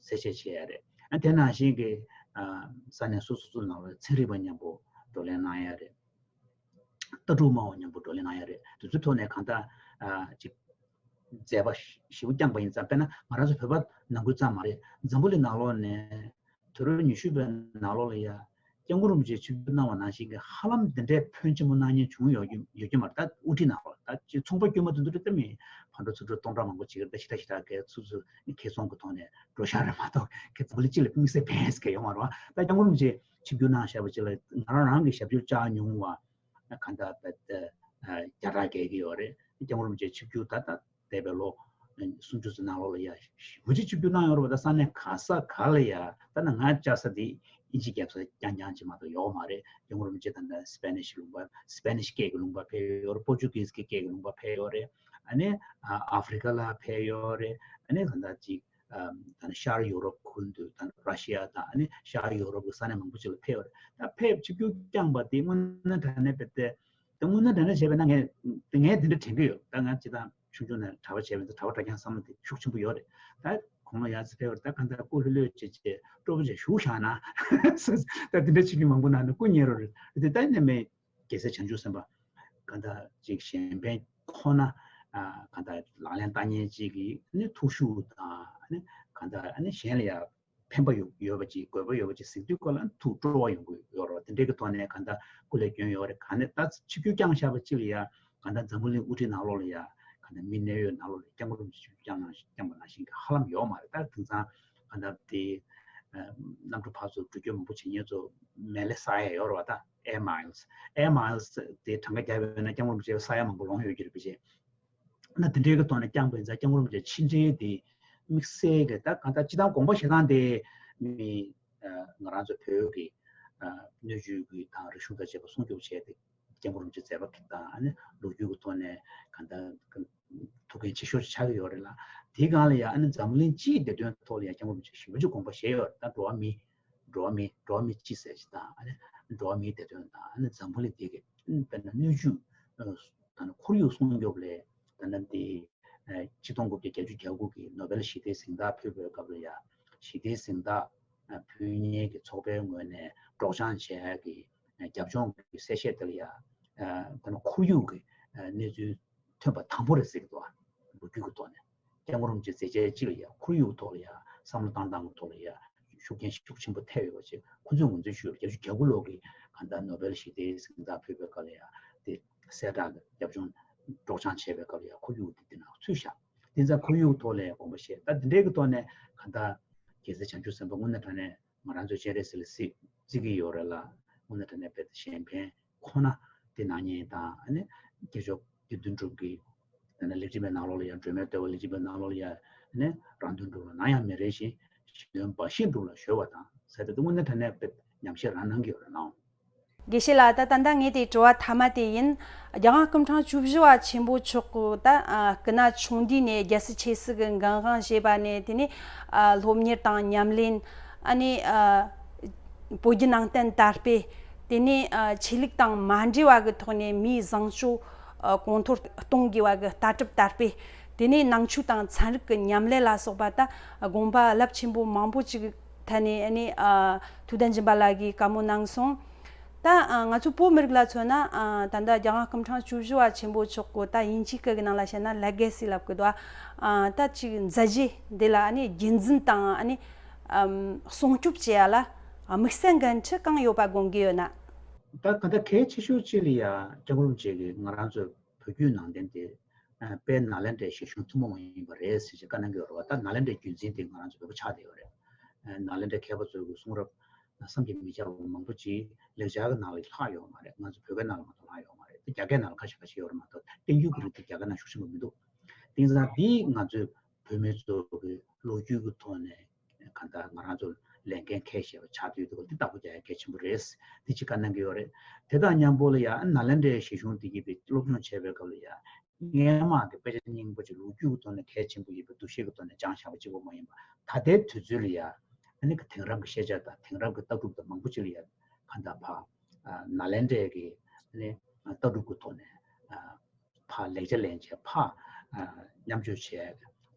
གསལ་བཤད་བྱས་ཡ་རེད། ཨ་དེ་ནང་བཞིན་གྱི་ཨ་ས་གནས་སོ་སོ་སོ་ནང་ལ་ཚན་རིག་པ་མཉམ་པོ་བགྲོ་གླེང་གནང་ཡ་རེད། ལྟ་གྲུབ་སྨྲ་བ་མཉམ་པོ་བགྲོ་གླེང་གནང་ཡ་རེད། དེ་ཚོའི་ཐོག་ནས་གང་ལྟར་ཨ་ཅིག་མཛད་པ་ཞེ་པོ་བསྐྱངས་པ་ཡིན་ཙང་། དཔེར་ན་ང་རང་ཚོ་བོད་པ་ནང་ཁུལ་ཙམ་མ་རེད། འཛམ་བུ་གླིང་ནང་ལོགས་ནས་དུས་རབས་ཉི་ཤུ་པའི་ནང་ལོགས་ལ་ཡ་སྐྱབས་མགོན་རིན་པོ་ཆེ་ཆིབས་བསྒྱུར་གནང་བ་ནང་བཞིན་གྱི་ཧ་ལམ་འདི་འདྲའི་ཕོན་ཆེན་པོ་གནང་མཁན་བྱུང་ཡོད་ཀྱི་ཡོད་ཀྱི་མ་རེད། ད་དབུ་ཁྲིད་ནང་ལོགས་ད་ཅིག་ཚོང་པ་དཀྱུས་མ་དེ་ཚོ་རེད། ད་མི་ཕར་འགྲོ་ཚུར་འགྲོ་སྟོང་ཕྲག་མང་པོ་ཅིག་རེད། ད་ཞེ་དྲག་ཞེ་དྲག་གི་སོ་སོ་ཁེ་བཟང་གི་ཐོག་ནས་འགྲོ་ཤག་རེད་མ་གཏོགས། ཁེ་འཛམ་བུ་གླིང་སྤྱི་ལ་དམིགས་བསལ་ཕན་ཟེར་མཁན་ཡོད་མ་རེད་པ། ད་སྐྱབས་མགོན་རིན་པོ་ཆེ་ཆིབས་བསྒྱུར་གནང་བཞག་པ་ཅིག་ལ་ང་རང་རང་གི་ཞབས་ཞུ་བཅར་མྱོང་བ་གང་ལྟར་བརྒྱ་ཕྲག་བརྒལ་གྱི་ཡོད་རེད། སྐྱབས་མགོན་རིན་པོ་ཆེ་ཆིབས་བསྒྱུར་ད་ལྟ་འདས་པའི་ལོ་སུམ་ཅུ་ཙམ་ནང་ལོགས་ལ་ཡ་ཞེ་པོ་ཅིག་ཆིབས་བསྒྱུར་གནང་ཡོད་རེད་པ། ད་ས་གནས་ག་ས་ག་ལ་ཡ། ད་ནི་ང་བཅར་ས་དེ་དབྱིན་ཇི་རྒྱབ་ས་རྐྱང་རྐྱང་ཅིག་མ་གཏོགས་ཡོད་མ་རེད། སྐྱབས་མགོན་རིན་པོ་ཆེ་ད་ལྟ་སི་པེ་ནིཤ་ལུང་པ། སི་པེ་ནིཤ་སྐད་ཀྱི་ལུང་པ་ཕེབས་ཡོད་རེད། པོར་ཅུ་གིས་ཀྱི་སྐད་ཀྱི་ལུང་པ་ཕེབས་ཡོད་རེད། ཨ་ནི་ཨ་ཨ་ཧྥེ་རི་ཁ་ལ་ཕེབས་ཡོད་རེད། ཨ་ནི་ད་ལྟ་ཅིག་ཨ་ད་ནི་ཤར་ཡོ་རོབ་ཁུལ་དུ། ད་ནི་ར་ཤི་ཡ་དང་། ཨ་ནི་ཤར་ཡོ་རོབ་ཀྱི་ས་གནས་མང་པོ་ཅིག་ལ་ཕེབས་ཡོད་རེད། ད་ཕེབས་ཆིབས་བསྒྱུར་བསྐྱངས་པ་དེ་དངོས་གནས་དྲང་གནས་དཔེ་དེ། དེ་དངོས་གནས་དྲང་གནས་བྱས་པ་ཡིན་ན་ངས་ངས་དེ་འདྲ་དྲན་གྱི་ཡོད། ད་ང་སྤྱིར་བཏང་ཆུང་ཆུང་ནས་གྲྭ་པ་བྱས་པ་ཡིན་ཙང་གྲྭ་པ་གྲྭ་རྐྱང་བསམ་བློ་དེ་ཤུགས་ཆེན་པོ་ཡོད་རེད། ད་ གོང་ལ་ཡར་ཙི་ཕེབས་པར་ད་ག་འདྲ་སྐུ་ལྷོད་ལྷོད་བྱས་བྱས་སྤྲོ་པོ་བྱས་བཞུགས་བཞག་ན། ད་དེ་འདྲ་བྱེད་མཁན་མང་པོ་ནང་ནས་སྐུ་ཉེ་རུ་རེད་དེ། ད་ནས་མེད། རྒྱལ་སྲས་བྱང་ཆུབ་སེམས་དཔའ་གང་ལྟར་ཅིག་གཞན་ཕན་ཁོ་ན། ཨ་གང་ལྟར་ལག་ལེན་བསྟར་མཁན་ཅིག་གིས་ནི་ཐུགས་ཤུགས་དང་ནི་གང་ལྟར་ནི་གཞན་ལ་ཡང་ཕན་པ་ཡོད་ཡོད་པ་ཅིག་དགོས་པ་ཡོད་པ་ཅིག་གཟིགས་དུས་སྐབས་ལ་ཐུགས་སྤྲོ་བ་ཡོང་གི་ཡོད་རེད། དེ་འདྲའི་གི་ཐོག་ནས་གང་ལྟར་སྐུ་ལས་བསྐྱོན་ཡོད་རེད། གང་ནས་ད་ཆིབས་བསྒྱུར་བསྐྱངས་བཞག་པ་ཅིག་ལ་ཡང་གང་ལྟར་འཛམ་བུ་གླིང་དབུ་ཁྲིད་ནང་ལོགས་ལ་ཡང་གང་ལྟར་མི་གནད་ཡོད་ནང་ལོགས་ལ་སྐྱབས་མགོན་རིན་པོ་ཆེ་ཆིབས་བསྒྱུར་བསྐྱངས་གནང་བསྐྱངས་པ་ནང་བཞིན་གྱི་ཧ་ལམ་ཡོད་མ་རེད། ད་དེང་སང་གང་ལྟར་དེ་ཨ་གནམ་གྲུ་ཕར་ཚུར་འགྲུལ་སྐྱོད་མང་པོ་བྱེད་མཁན་ཚོ་མལ་ལེ་ས་ཡ་ཡོད་རེད་བ། ད་Air Miles། Air Miles་དེ་གྲངས་ཀ་བརྒྱབ་ཡོད་ན་སྐྱབས་མགོན་རིན་པོ་ཆེ་ས་ཡ་མང་པོ་ལོངས་ཡོད་ཀྱི་རེད། ཕལ་ཆེར་ན་དེ་འདྲའི་གི་ཐོག་ནས་བསྐྱངས་པ་ཡིན་ཙང་སྐྱབས་མགོན་རིན་པོ་ཆེ་ཕྱི་འབྲེལ་དེ་དམིགས་བསལ་གྱི་ད་གང་ལྟར་སྤྱི་བཏང་དགོངས་པ་བཞེས་སྟངས་དེ་མི་ཨ་ང་རང་ཚོ་བོད་ཀྱི་ཨ་སྣོད་བཅུད་ཀྱི་དང་རིག་གཞུང་དང་བཅས་པ་སྲུང་སྐྱོབ་བྱས་ཏེ། སྐྱབས་མགོན་རིན་པོ་ཆེ་མཛད་པ་དང་ཨ་ནི་ལོ་རྒྱུས་ཀྱི་ཐོག་ནས་གང་ལྟར་ཐུགས་འགན་ཆེ་ཤོས་ཆགས་ཀྱི་ཡོད་རེད་ལ། དེའི་སྒང་ལ་ཡང་ཨ་ནི་འཛམ་བུ་གླིང་སྤྱིའི་བདེ་དོན་ཐོག་ལ་ཡང་སྐྱབས་མགོན་རིན་པོ་ཆེ་ཞེ་པོ་ཅིག་དགོངས་པ་བཞེས་ཡོད་རེད། ད་འགྲོ་བ་མི་འགྲོ་བ་མི་འགྲོ་བ་མི་སྤྱི་ཟེར་ཞིག་དང་ཨ་ནི་འགྲོ་བ་མིའི་བདེ་དོན་དང་ཨ་ནི་འཛམ་བུ་གླིང་འདི་གི་ཨ་ནི་དཔེར་ན་སྣོད་བཅུད་ཨ་ད་ནི་ཁོར་ཡུག་སྲུང་སྐྱོབ་ལས་ད་ནི་འདི་ཆིག་སྟོང་དགུ་བརྒྱ་བརྒྱད་ཅུ་གྱ་དགུ་གི་ནོ་བེལ་ཞི་བདེའི་གཟེངས་རྟགས་ཕུལ་བའི་སྐབས་ལ་ཡང་ཞི་བདེའི་གཟེངས་རྟགས་ཕུལ་མཁན་གྱི་ཚོགས་པའི་ངོས་ནས་སྒྲོག་སྦྱང་བྱེད་ཡག་གི་རྒྱབ་ལྗོངས་ཀྱི་གསལ་བཤད་དེ་ལ་ཡང་ད་ནི་ཁོར་ཡུག་གི་གནས་ཚུལ་ཐོན་པ་དང་པོ་རེད་ཟེར་གྱི་འདུག་ལོ་རྒྱུས་ཀྱི་ཐོག་ནས་སྐྱབས་མགོན་རིན་པོ་ཆེ་མཛད་རྗེས་གཅིག་ལ་ཡང་ཁོར་ཡུག་ཐོག་ལ་ཡང་བསམ་བློ་བཏང་སྟངས་ཀྱི་ཐོག་ལ་ཡང་ཤུགས་རྐྱེན་ཤུགས་ཆེན་པོ་ཐེབས་ཡོད་པ་ཞིག་ཁོང་ཚོས་ངོས་འཛིན་ཞུས་ཡོད། བརྒྱད་ཅུ་གྱ་དགུ་ལོ་གི་གང་ལྟར་ནོ་བེལ་ཞི་བདེའི་གཟེངས་རྟགས་ཕུལ་བའི་སྐབས་ལ་ཡང་དེ་གསལ་བསྒྲགས་ཀྱི་རྒྱབ་ལྗོངས་སྒྲོག་སྦྱང་བྱས་པའི་སྐབས་ལ་ཡང་ཁོར་ཡུག་དེ་དེ་ནང་ཚུད་བཞག་དེ་ཙང་ཁོར་ཡུག་ཐོག་ལ་དགོངས་པ་བཞེས། ད་དེ་འདྲའི་གི་ཐོག་ནས་གང་ལྟར་རྒྱལ་སྲས་བྱང་ཆུབ་སེམས་དཔའ་དངོས་གནས་དྲང་གནས་ང་རང་ཚོའི་སྤྱན་རས་གཟིགས་ལ་གཟིགས་གཟིགས་ཀྱི་ཡོད་རེད་ལ། དངོས་གནས་དྲང་གནས་དཔེ་གཞན་ཕན་ཁོ་ན་དེ་གནང་མཁན་དང་ཨ་ནི་སྐྱེས་མཆོག་དགེ་འདུན་གྲུབ་ཀྱི་ད་ནི་ལེགས་བྱིན་པའི་ནང་ལོགས་ལ་ཡང་སྒྲོལ་མའི་ལྟེ་བ་ལེགས་བྱིན་པའི་ནང་ལོགས་ལ་ཡང་ཨ་ནི་རང་དོན་སྒྲུབ་ལ་ནམ་ཡང་མི་རེ་ཞིང་གཞན་དོན་འབའ་ཞིག་སྒྲུབ་ལ་གཞོལ་བ་དང་ཟེར་ཏེ་དངོས་གནས་དྲང་གནས་དཔེ་ཉམས་བཞེས་རང་གནང་གི་ཡོད་རེད་ལགས། དགེ་བཤེས་ལགས། ད་ད་ལྟ་ངས་དེའི་དྲི་བ་མཐའ་མ་དེ་ཡིན། རྒྱལ་དབང་སྐུ་ཕྲེང་བཅུ་བཞི་པ་ཆེན་པོ་མཆོག་གི་ད་ཨ་སྐུ་ན་ཆུང་དུས་ནས་རྒྱལ་སྲིད་ཆེ་སྲིད་ཀྱི་འགན་དབང་བཞེས་པ་ནས་དེ་ནས་ཨ་སློབ་གཉེར་དང་ཉམས་ལེན། ཨ་ནི་ཨ་བོད་བརྒྱུད་ནང་བསྟན་དར་སྤེལ། དེ་ནས་ཨ་ཆོས་ལུགས་དང་མ་འབྲེལ་བ་གི་ཐོག་ནས་མིའི་བཟང་སྤྱོད་ཨ་གོང་མཐོར་གཏོང་དགོས་པ་གི་ལྟ་གྲུབ་དར་སྤེལ། དེ་ནས་ནང་ཆོས་དང་ཚན་རིག་གི་མཉམ་ལས་ལ་སོགས་པ་ད་དགོངས་པ་རླབས་ཆེན་པོ་མང་པོ་ཅིག་ཐད་ནས་ཨ་ནི་ཨ་ཐུགས་དམ་སྦྱིན་པ་ལགས་ཀྱིས་བཀའ་མོལ་གནང་སོང་། ད་ཨ་ང་ཚོ་བོད་མི་རིགས་ལ་མཚོན་ན་ཨ་ད་ལྟ་རྒྱལ་དབང་སྐུ་ཕྲེང་བཅུ་བཞི་པ་ཆེན་པོ་མཆོག་གི་ད་དབྱིན་ཇིའི་སྐད་ཀྱི་ནང་ལ་བཤད་ན་ལེ་གེ་སི་ལབ་ཀྱི་འདུག་ཨ་ད་ཅིག་མཛད་རྗེས་འདི་ལ་ཨ་ནི་རྒྱུན་འཛིན་དང་ཨ་ནི་ཨམ་སྲུང་སྐྱོབ་བྱེད་ཡ་ལ་དམིགས་བསལ་འགན་འཁྲི་གང་ཡོད་པ་དགོངས་ཀྱི་ཡོད་ན། ད་ག་ད་གལ་ཆེ་ཤོས་གཅིག་ལ་ཡ་སྐྱབས་མགོན་རིན་པོ་ཆེ་གིས་ང་རང་ཚོའི་བོད་བརྒྱུད་ནང་བསྟན་དེ་ཨ་དཔལ་ནཱ་ལེནྡྲའི་ཞལ་གཞུང་ཐུན་མོང་མ་ཡིན་པ་རེད་ཟེར་ཞིག་བཀའ་གནང་གི་ཡོད་རེད་བ། ད་ནཱ་ལེནྡྲའི་བརྒྱུད་འཛིན་དེ་ང་རང་ཚོ་བོད་པ་ཆགས་བསྡད་ཡོད་རེད། ཨ་ནཱ་ལེནྡྲའི་མཁས་པ་ཚོའི་གསུང་རབ་བསམ་གྱིས་མི་ཁྱབ་པ་མང་པོ་ཅིག་ལེགས་སྦྱར་གྱི་ནང་ལ་ལྷག་ཡོད་མ་རེད། ང་ཚོ་བོད་སྐད་ནང་ལ་མ་གཏོགས་ལྷག་ཡོད་མ་རེད། དེ་རྒྱ་སྐད་ནང་ལ་ཁ་ཤས་ཁ་ཤས་ཡོད་རེད་མ་གཏོགས་བསྟན་འགྱུར་གྱི་རིགས་དེ་རྒྱ་སྐད་ནང་ཤུགས་ཆེན་པོ་མི་འདུག་དེང་སང་འདི་ང་ཚོའི་བོད་མི་ཚོ་གི་ལོ་རྒྱུས་ཀྱི་ཐོག་ནས་གང་ལྟར་ང་རང་ཚོ་ལས་འགན་འཁྱེར་བཞག་པ་ཆགས་དུས་དེ་འདི་བདག་པོ་རྒྱག་ཡ་གལ་ཆེན་པོ་རེད། འདི་གཅིག་བཀའ་གནང་གི་ཡོད་རེད། དེ་དང་མཉམ་པོ་ལ་ཡང་ནཱ་ལེནྡྲའི་ཞལ་གཞུང་འདི་གི་དེ་སློབ་སྦྱོང་བྱས་པའི་སྐབས་ལ་ཡང་སྔས་མ་གི་དཔེ་ཆ་རྙིང་པ་ཅིག་ལོ་རྒྱུས་ཀྱི་ཐོག་ནས་གལ་ཆེན་པོ་ཡིན་པའི་འདུ་ཤེས་ཀྱི་ཐོག་ནས་སྦྱངས་བཞག་པ་གཅིག་པོ་མ་ཡིན་པ། ད་ལྟའི་དུས་ཚོད་ལ་ཡང་ཨ་ནི་དེང་རབས་ཀྱི་ཤེས་བྱ་དང་དེང་རབས་ཀྱི་ལྟ་གྲུབ་དང་མང་པོ་ཅིག་ལ་ཡང་གང་ལྟར་ཕར་ནཱ་ལེནྡྲའི་གི་ཨ་ནི་ལྟ་གྲུབ་ཀྱི་ཐོག་ནས་ཕར་ལེགས་ཆ་ལེན་བྱས་ཕར་མཉམ་སྤྱོད་བྱས་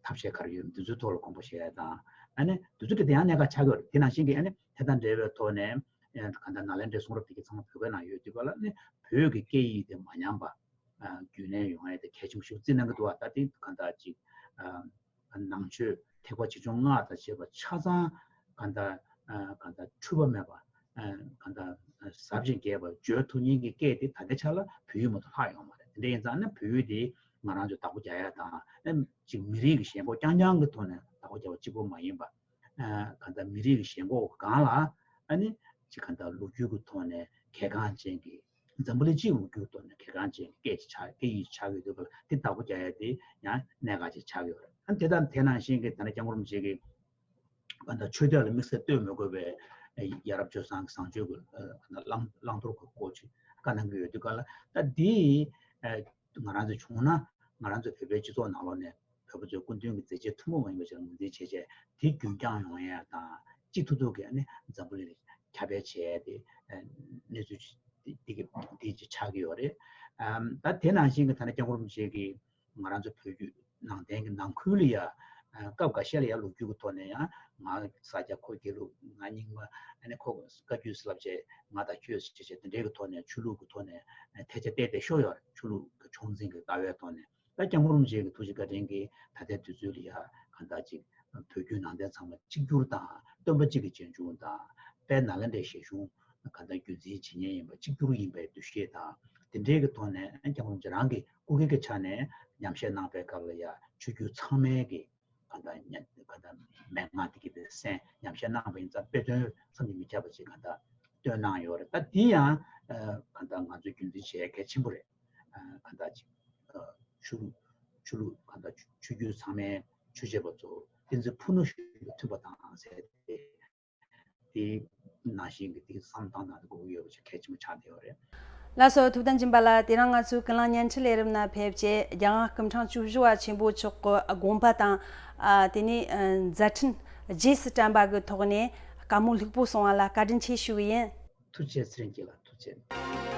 ཐབས་ཤེས་ག་རེ་ཡོད་འདི་ཚོའི་ཐོག་ལ་དགོངས་པ་བཞེས་ཡ་དང་། ཨ་ནི་འདི་ཚོ་དེ་ཡང་གནད་འགག་ཆགས་ཀྱི་ཡོད་རེད། དེ་ནང་བཞིན་གྱི་ཨ་ནི་དེ་དང་འབྲེལ་བའི་ཐོག་ནས་གང་ལྟར་ནཱ་ལེནྡྲའི་གསུང་རབ་དེ་གའི་ཚང་མ་བོད་སྐད་ནང་ཡོད་དུས་ག་ལ་ཨ་ནི་བོད་ཀྱི་སྐད་ཡིག་དེ་མ་ཉམས་པ་རྒྱུན་གནས་ཡོང་ཡ་དེ་གལ་ཆེན་པོ་ཞིག་བརྩི་གནང་གི་འདུག་བ། ད་དེ་གང་ལྟར་ཅིག་ནང་ཆོས་ཐེག་པ་ཆེ་ཆུང་ལྔ་དང་བཅས་པ་ཆ་ཚང་གང་ལྟར་གང་ལྟར་འཁྲུལ་པ་མེད་པ་གང་ལྟར་ཟབ་ཅིང་རྒྱས་པར་བརྗོད་ཐུབ་མཁན་གྱི་སྐད་དེ་ད་ལྟའི་ཆ་ལ་བོད་ཡིག་མ་གཏོགས་ལྷག་ཡོད་མ་རེད། དེ་འདྲ་ཡིན་ཙང་ནི་བོད་ཡིག་དེ་ང་རང་ཚོས་བདག་པོ་རྒྱག་ཡ་དང་ཨ་ཅིག་མི་རིགས་ཀྱི་ཞེན་ཁོག་རྐྱང་རྐྱང་གི་ཐོག་ནས་བདག་པོ་རྒྱག་པ་གཅིག་པོ་མ་ཡིན་པ། གང་ལྟར་མི་རིགས་ཀྱི་ཞེན་ཁོག་སྒང་ལ་ཨ་ནི་ཅིག་གང་ལྟར་ལོ་རྒྱུས་ཀྱི་ཐོག་ནས་གལ་འགངས་ཅན་གྱི་འཛམ་བུ་གླིང་སྤྱིའི་ལོ་རྒྱུས་ཐོག་ནས་གལ་འགངས་ཅན་གྱི་སྐད་ཅིག་ཆགས་སྐད་ཡིག་ཆགས་ཡོད་དུས་སྐབས་ལ་དེ་བདག་པོ་རྒྱག་ཡ་དེ་ཡང་གནད་འགག་ཅིག་ཆགས་ཡོད་རེད། ཨ་ནི་དེ་དང་དེ་ནང་བཞིན་གྱི་ད་ནི་སྐྱབས་མགོན་རིན་པོ་ཆེ་གིས་གང་ལྟར་ཆོས་དད་ལ་དམིགས་བསལ་ལྟོས་མི་དགོས་པའི་ཡ་རབས་སྤྱོད་བཟང་གི་བཟང་སྤྱོད་ཀྱི་བླང་བླང་དོར་གྱི་སྐོར་ཅིག་བཀའ་གནང་གི་ཡོད་དུས་སྐབས་ལ་ད་འདི་ང་རང་ཚོ་བྱུང་ན་ང་རང་ཚོ་བོད་པའི་སྤྱི་ཚོགས་ནང་ལོགས་ནས་བོད་པ་ཚོའི་སྐུ་མདུན་གྱི་མཛད་རྗེས་ཐུན་མོང་མ་ཡིན་པ་ཞིག་ལ་ངོས་འཛིན་བྱས་བྱས་དེ་རྒྱུན་བསྐྱངས་ཡོང་ཡ་དང་སྤྱི་ཐུབ་ཐུབ་ཀྱི་ཨ་ནི་འཛམ་བུ་གླིང་ལ་ཁྱབ་སྤེལ་བྱས་ཏེ་གནས་ཚུལ་འདི་གི་འདི་ཅིག་ཆགས་ཀྱི་ཡོད་རེད། ད་དེ་ནང་བཞིན་གྱི་ད་ནི་སྐྱབས་མགོན་རིན་པོ་ཆེ་གིས་ང་རང་ཚོ་བོད་བརྒྱུད་ནང་བསྟན་གྱི་ནང་ཁུལ་ལ་ཡ་ སྐབས་འགའ་ཤས་ལ་ཡང་ལོ་རྒྱུས་ཀྱི་ཐོག་ནས་ཡང་ང་ས་སྐྱ་ཁོ་དགེ་ལུགས། ང་རྙིང་མ། ཨ་ནི་ཁོ་བཀའ་བརྒྱུད་ཟེར་ལབ་བྱས། ང་དང་ཁྱོད་ཟེར་བྱས་དེ་འདྲའི་གི་ཐོག་ནས་ཆོས་ལུགས་ཀྱི་ཐོག་ནས་ཐལ་ཆ་གཏད་དེ་ཤོར་ཡོད་རེད། ཆོས་ལུགས་ཀྱི་ཕྱོགས་འཛིན་གྱི་ལྟ་བའི་ཐོག་ནས། ད་སྐྱབས་མགོན་རིན་པོ་ཆེ་གི་ཐུགས་རྗེ་བཀའ་དྲིན་གྱིས་ད་ལྟའི་དུས་ཚོད་ལ་ཡ་གང་ལྟར་ཅིག་བོད་བརྒྱུད་ནང་བསྟན་ཚང་མ་གཅིག་གྱུར་དང་། སྟོན་པ་གཅིག་གི་རྗེས་འཇུག་དང་། དཔལ་ནཱ་ལེནྡྲའི་ཞལ་གཞུང་གང་ལྟར་རྒྱུན་འཛིན་བྱེད་མཁན་ཡིན་པ་གཅིག་གྱུར་ཡིན་པའི་འདུ་ཤེས་དང་། དེ་འདྲའི་གི་ཐོག་ནས་སྐྱབས་མགོན་རིན་པོ་ཆེ་རང་གི་སྐུ་སྒེར་གྱི་ཆ་ནས་ཉམས་བཞེས་གནང་པའི་སྐབས་ལ་ཡ་ཆོས་བརྒྱུད་ཚང་མའི་གི་གང་ལྟར་ཉམས། གང་ལྟར་མན་ངག་དེ་གི་དེ་གསན། ཉམས་བཞེས་གནང་བ་ཡིན་ཙང་དཔེ་སྟོན་བསམ་གྱིས་མི་ཁྱབ་པ་ཅིག་གང་ལྟར་བཏོན་གནང་ཡོད་རེད། ད་དེ་ཡང་གང་ལྟར་ང་ཚོས་རྒྱུན་འཛིན་བྱེད་ཡ་གལ་ཆེན་པོ་རེད། གང་ལྟར་ཅིག་ཆོས་ལུགས། ཆོས་ལུགས། གང་ལྟར་ཆོས་བརྒྱུད་ཚང་མའི་ཆོས་བྱེད་པ་ཚོ་བསྟན་འཛིན་ཕུ་ནུ་ཞིག་ལ་མཐུན་པ་དང་ཟེར་ཏེ། དེ་ནང་བཞིན་གྱི་དེ་བསམ་བཏང་དང་དགོས་ཀྱི་ཡོད་པ་ཞིག་གལ་ཆེན་པོ་ཆགས་བསྡད་ཡོད་རེད། ལགས་སོ། ཐུབ་བསྟན་སྦྱིན་པ་ལགས། དེ་རིང་ང་ཚོའི་ཀུན་གླེང་བརྙན་འཕྲིན་ལས་རིམ་ནང་ཕེབས་བྱས། རྒྱལ་དབང་སྐུ་ཕྲེང་བཅུ་བཞི་པ་ཆེན་པོ་མཆོག་གི་དགོངས་པ་དང་། ཨ། དེ་ནས་མཛད་འཕྲིན་རྗེས་སུ་དྲན་པ་གི་ཐོག་ནས་བཀའ་མོལ་ལྷུག་པོ་གསུང་བ་ལ་བཀའ་དྲིན་ཆེ་ཞུ་གི་ཡིན། ཐུགས་རྗེ་ཆེ། ཚེ་རིང་སྐྱིད་ལགས། ཐུགས་རྗེ་ཆེ།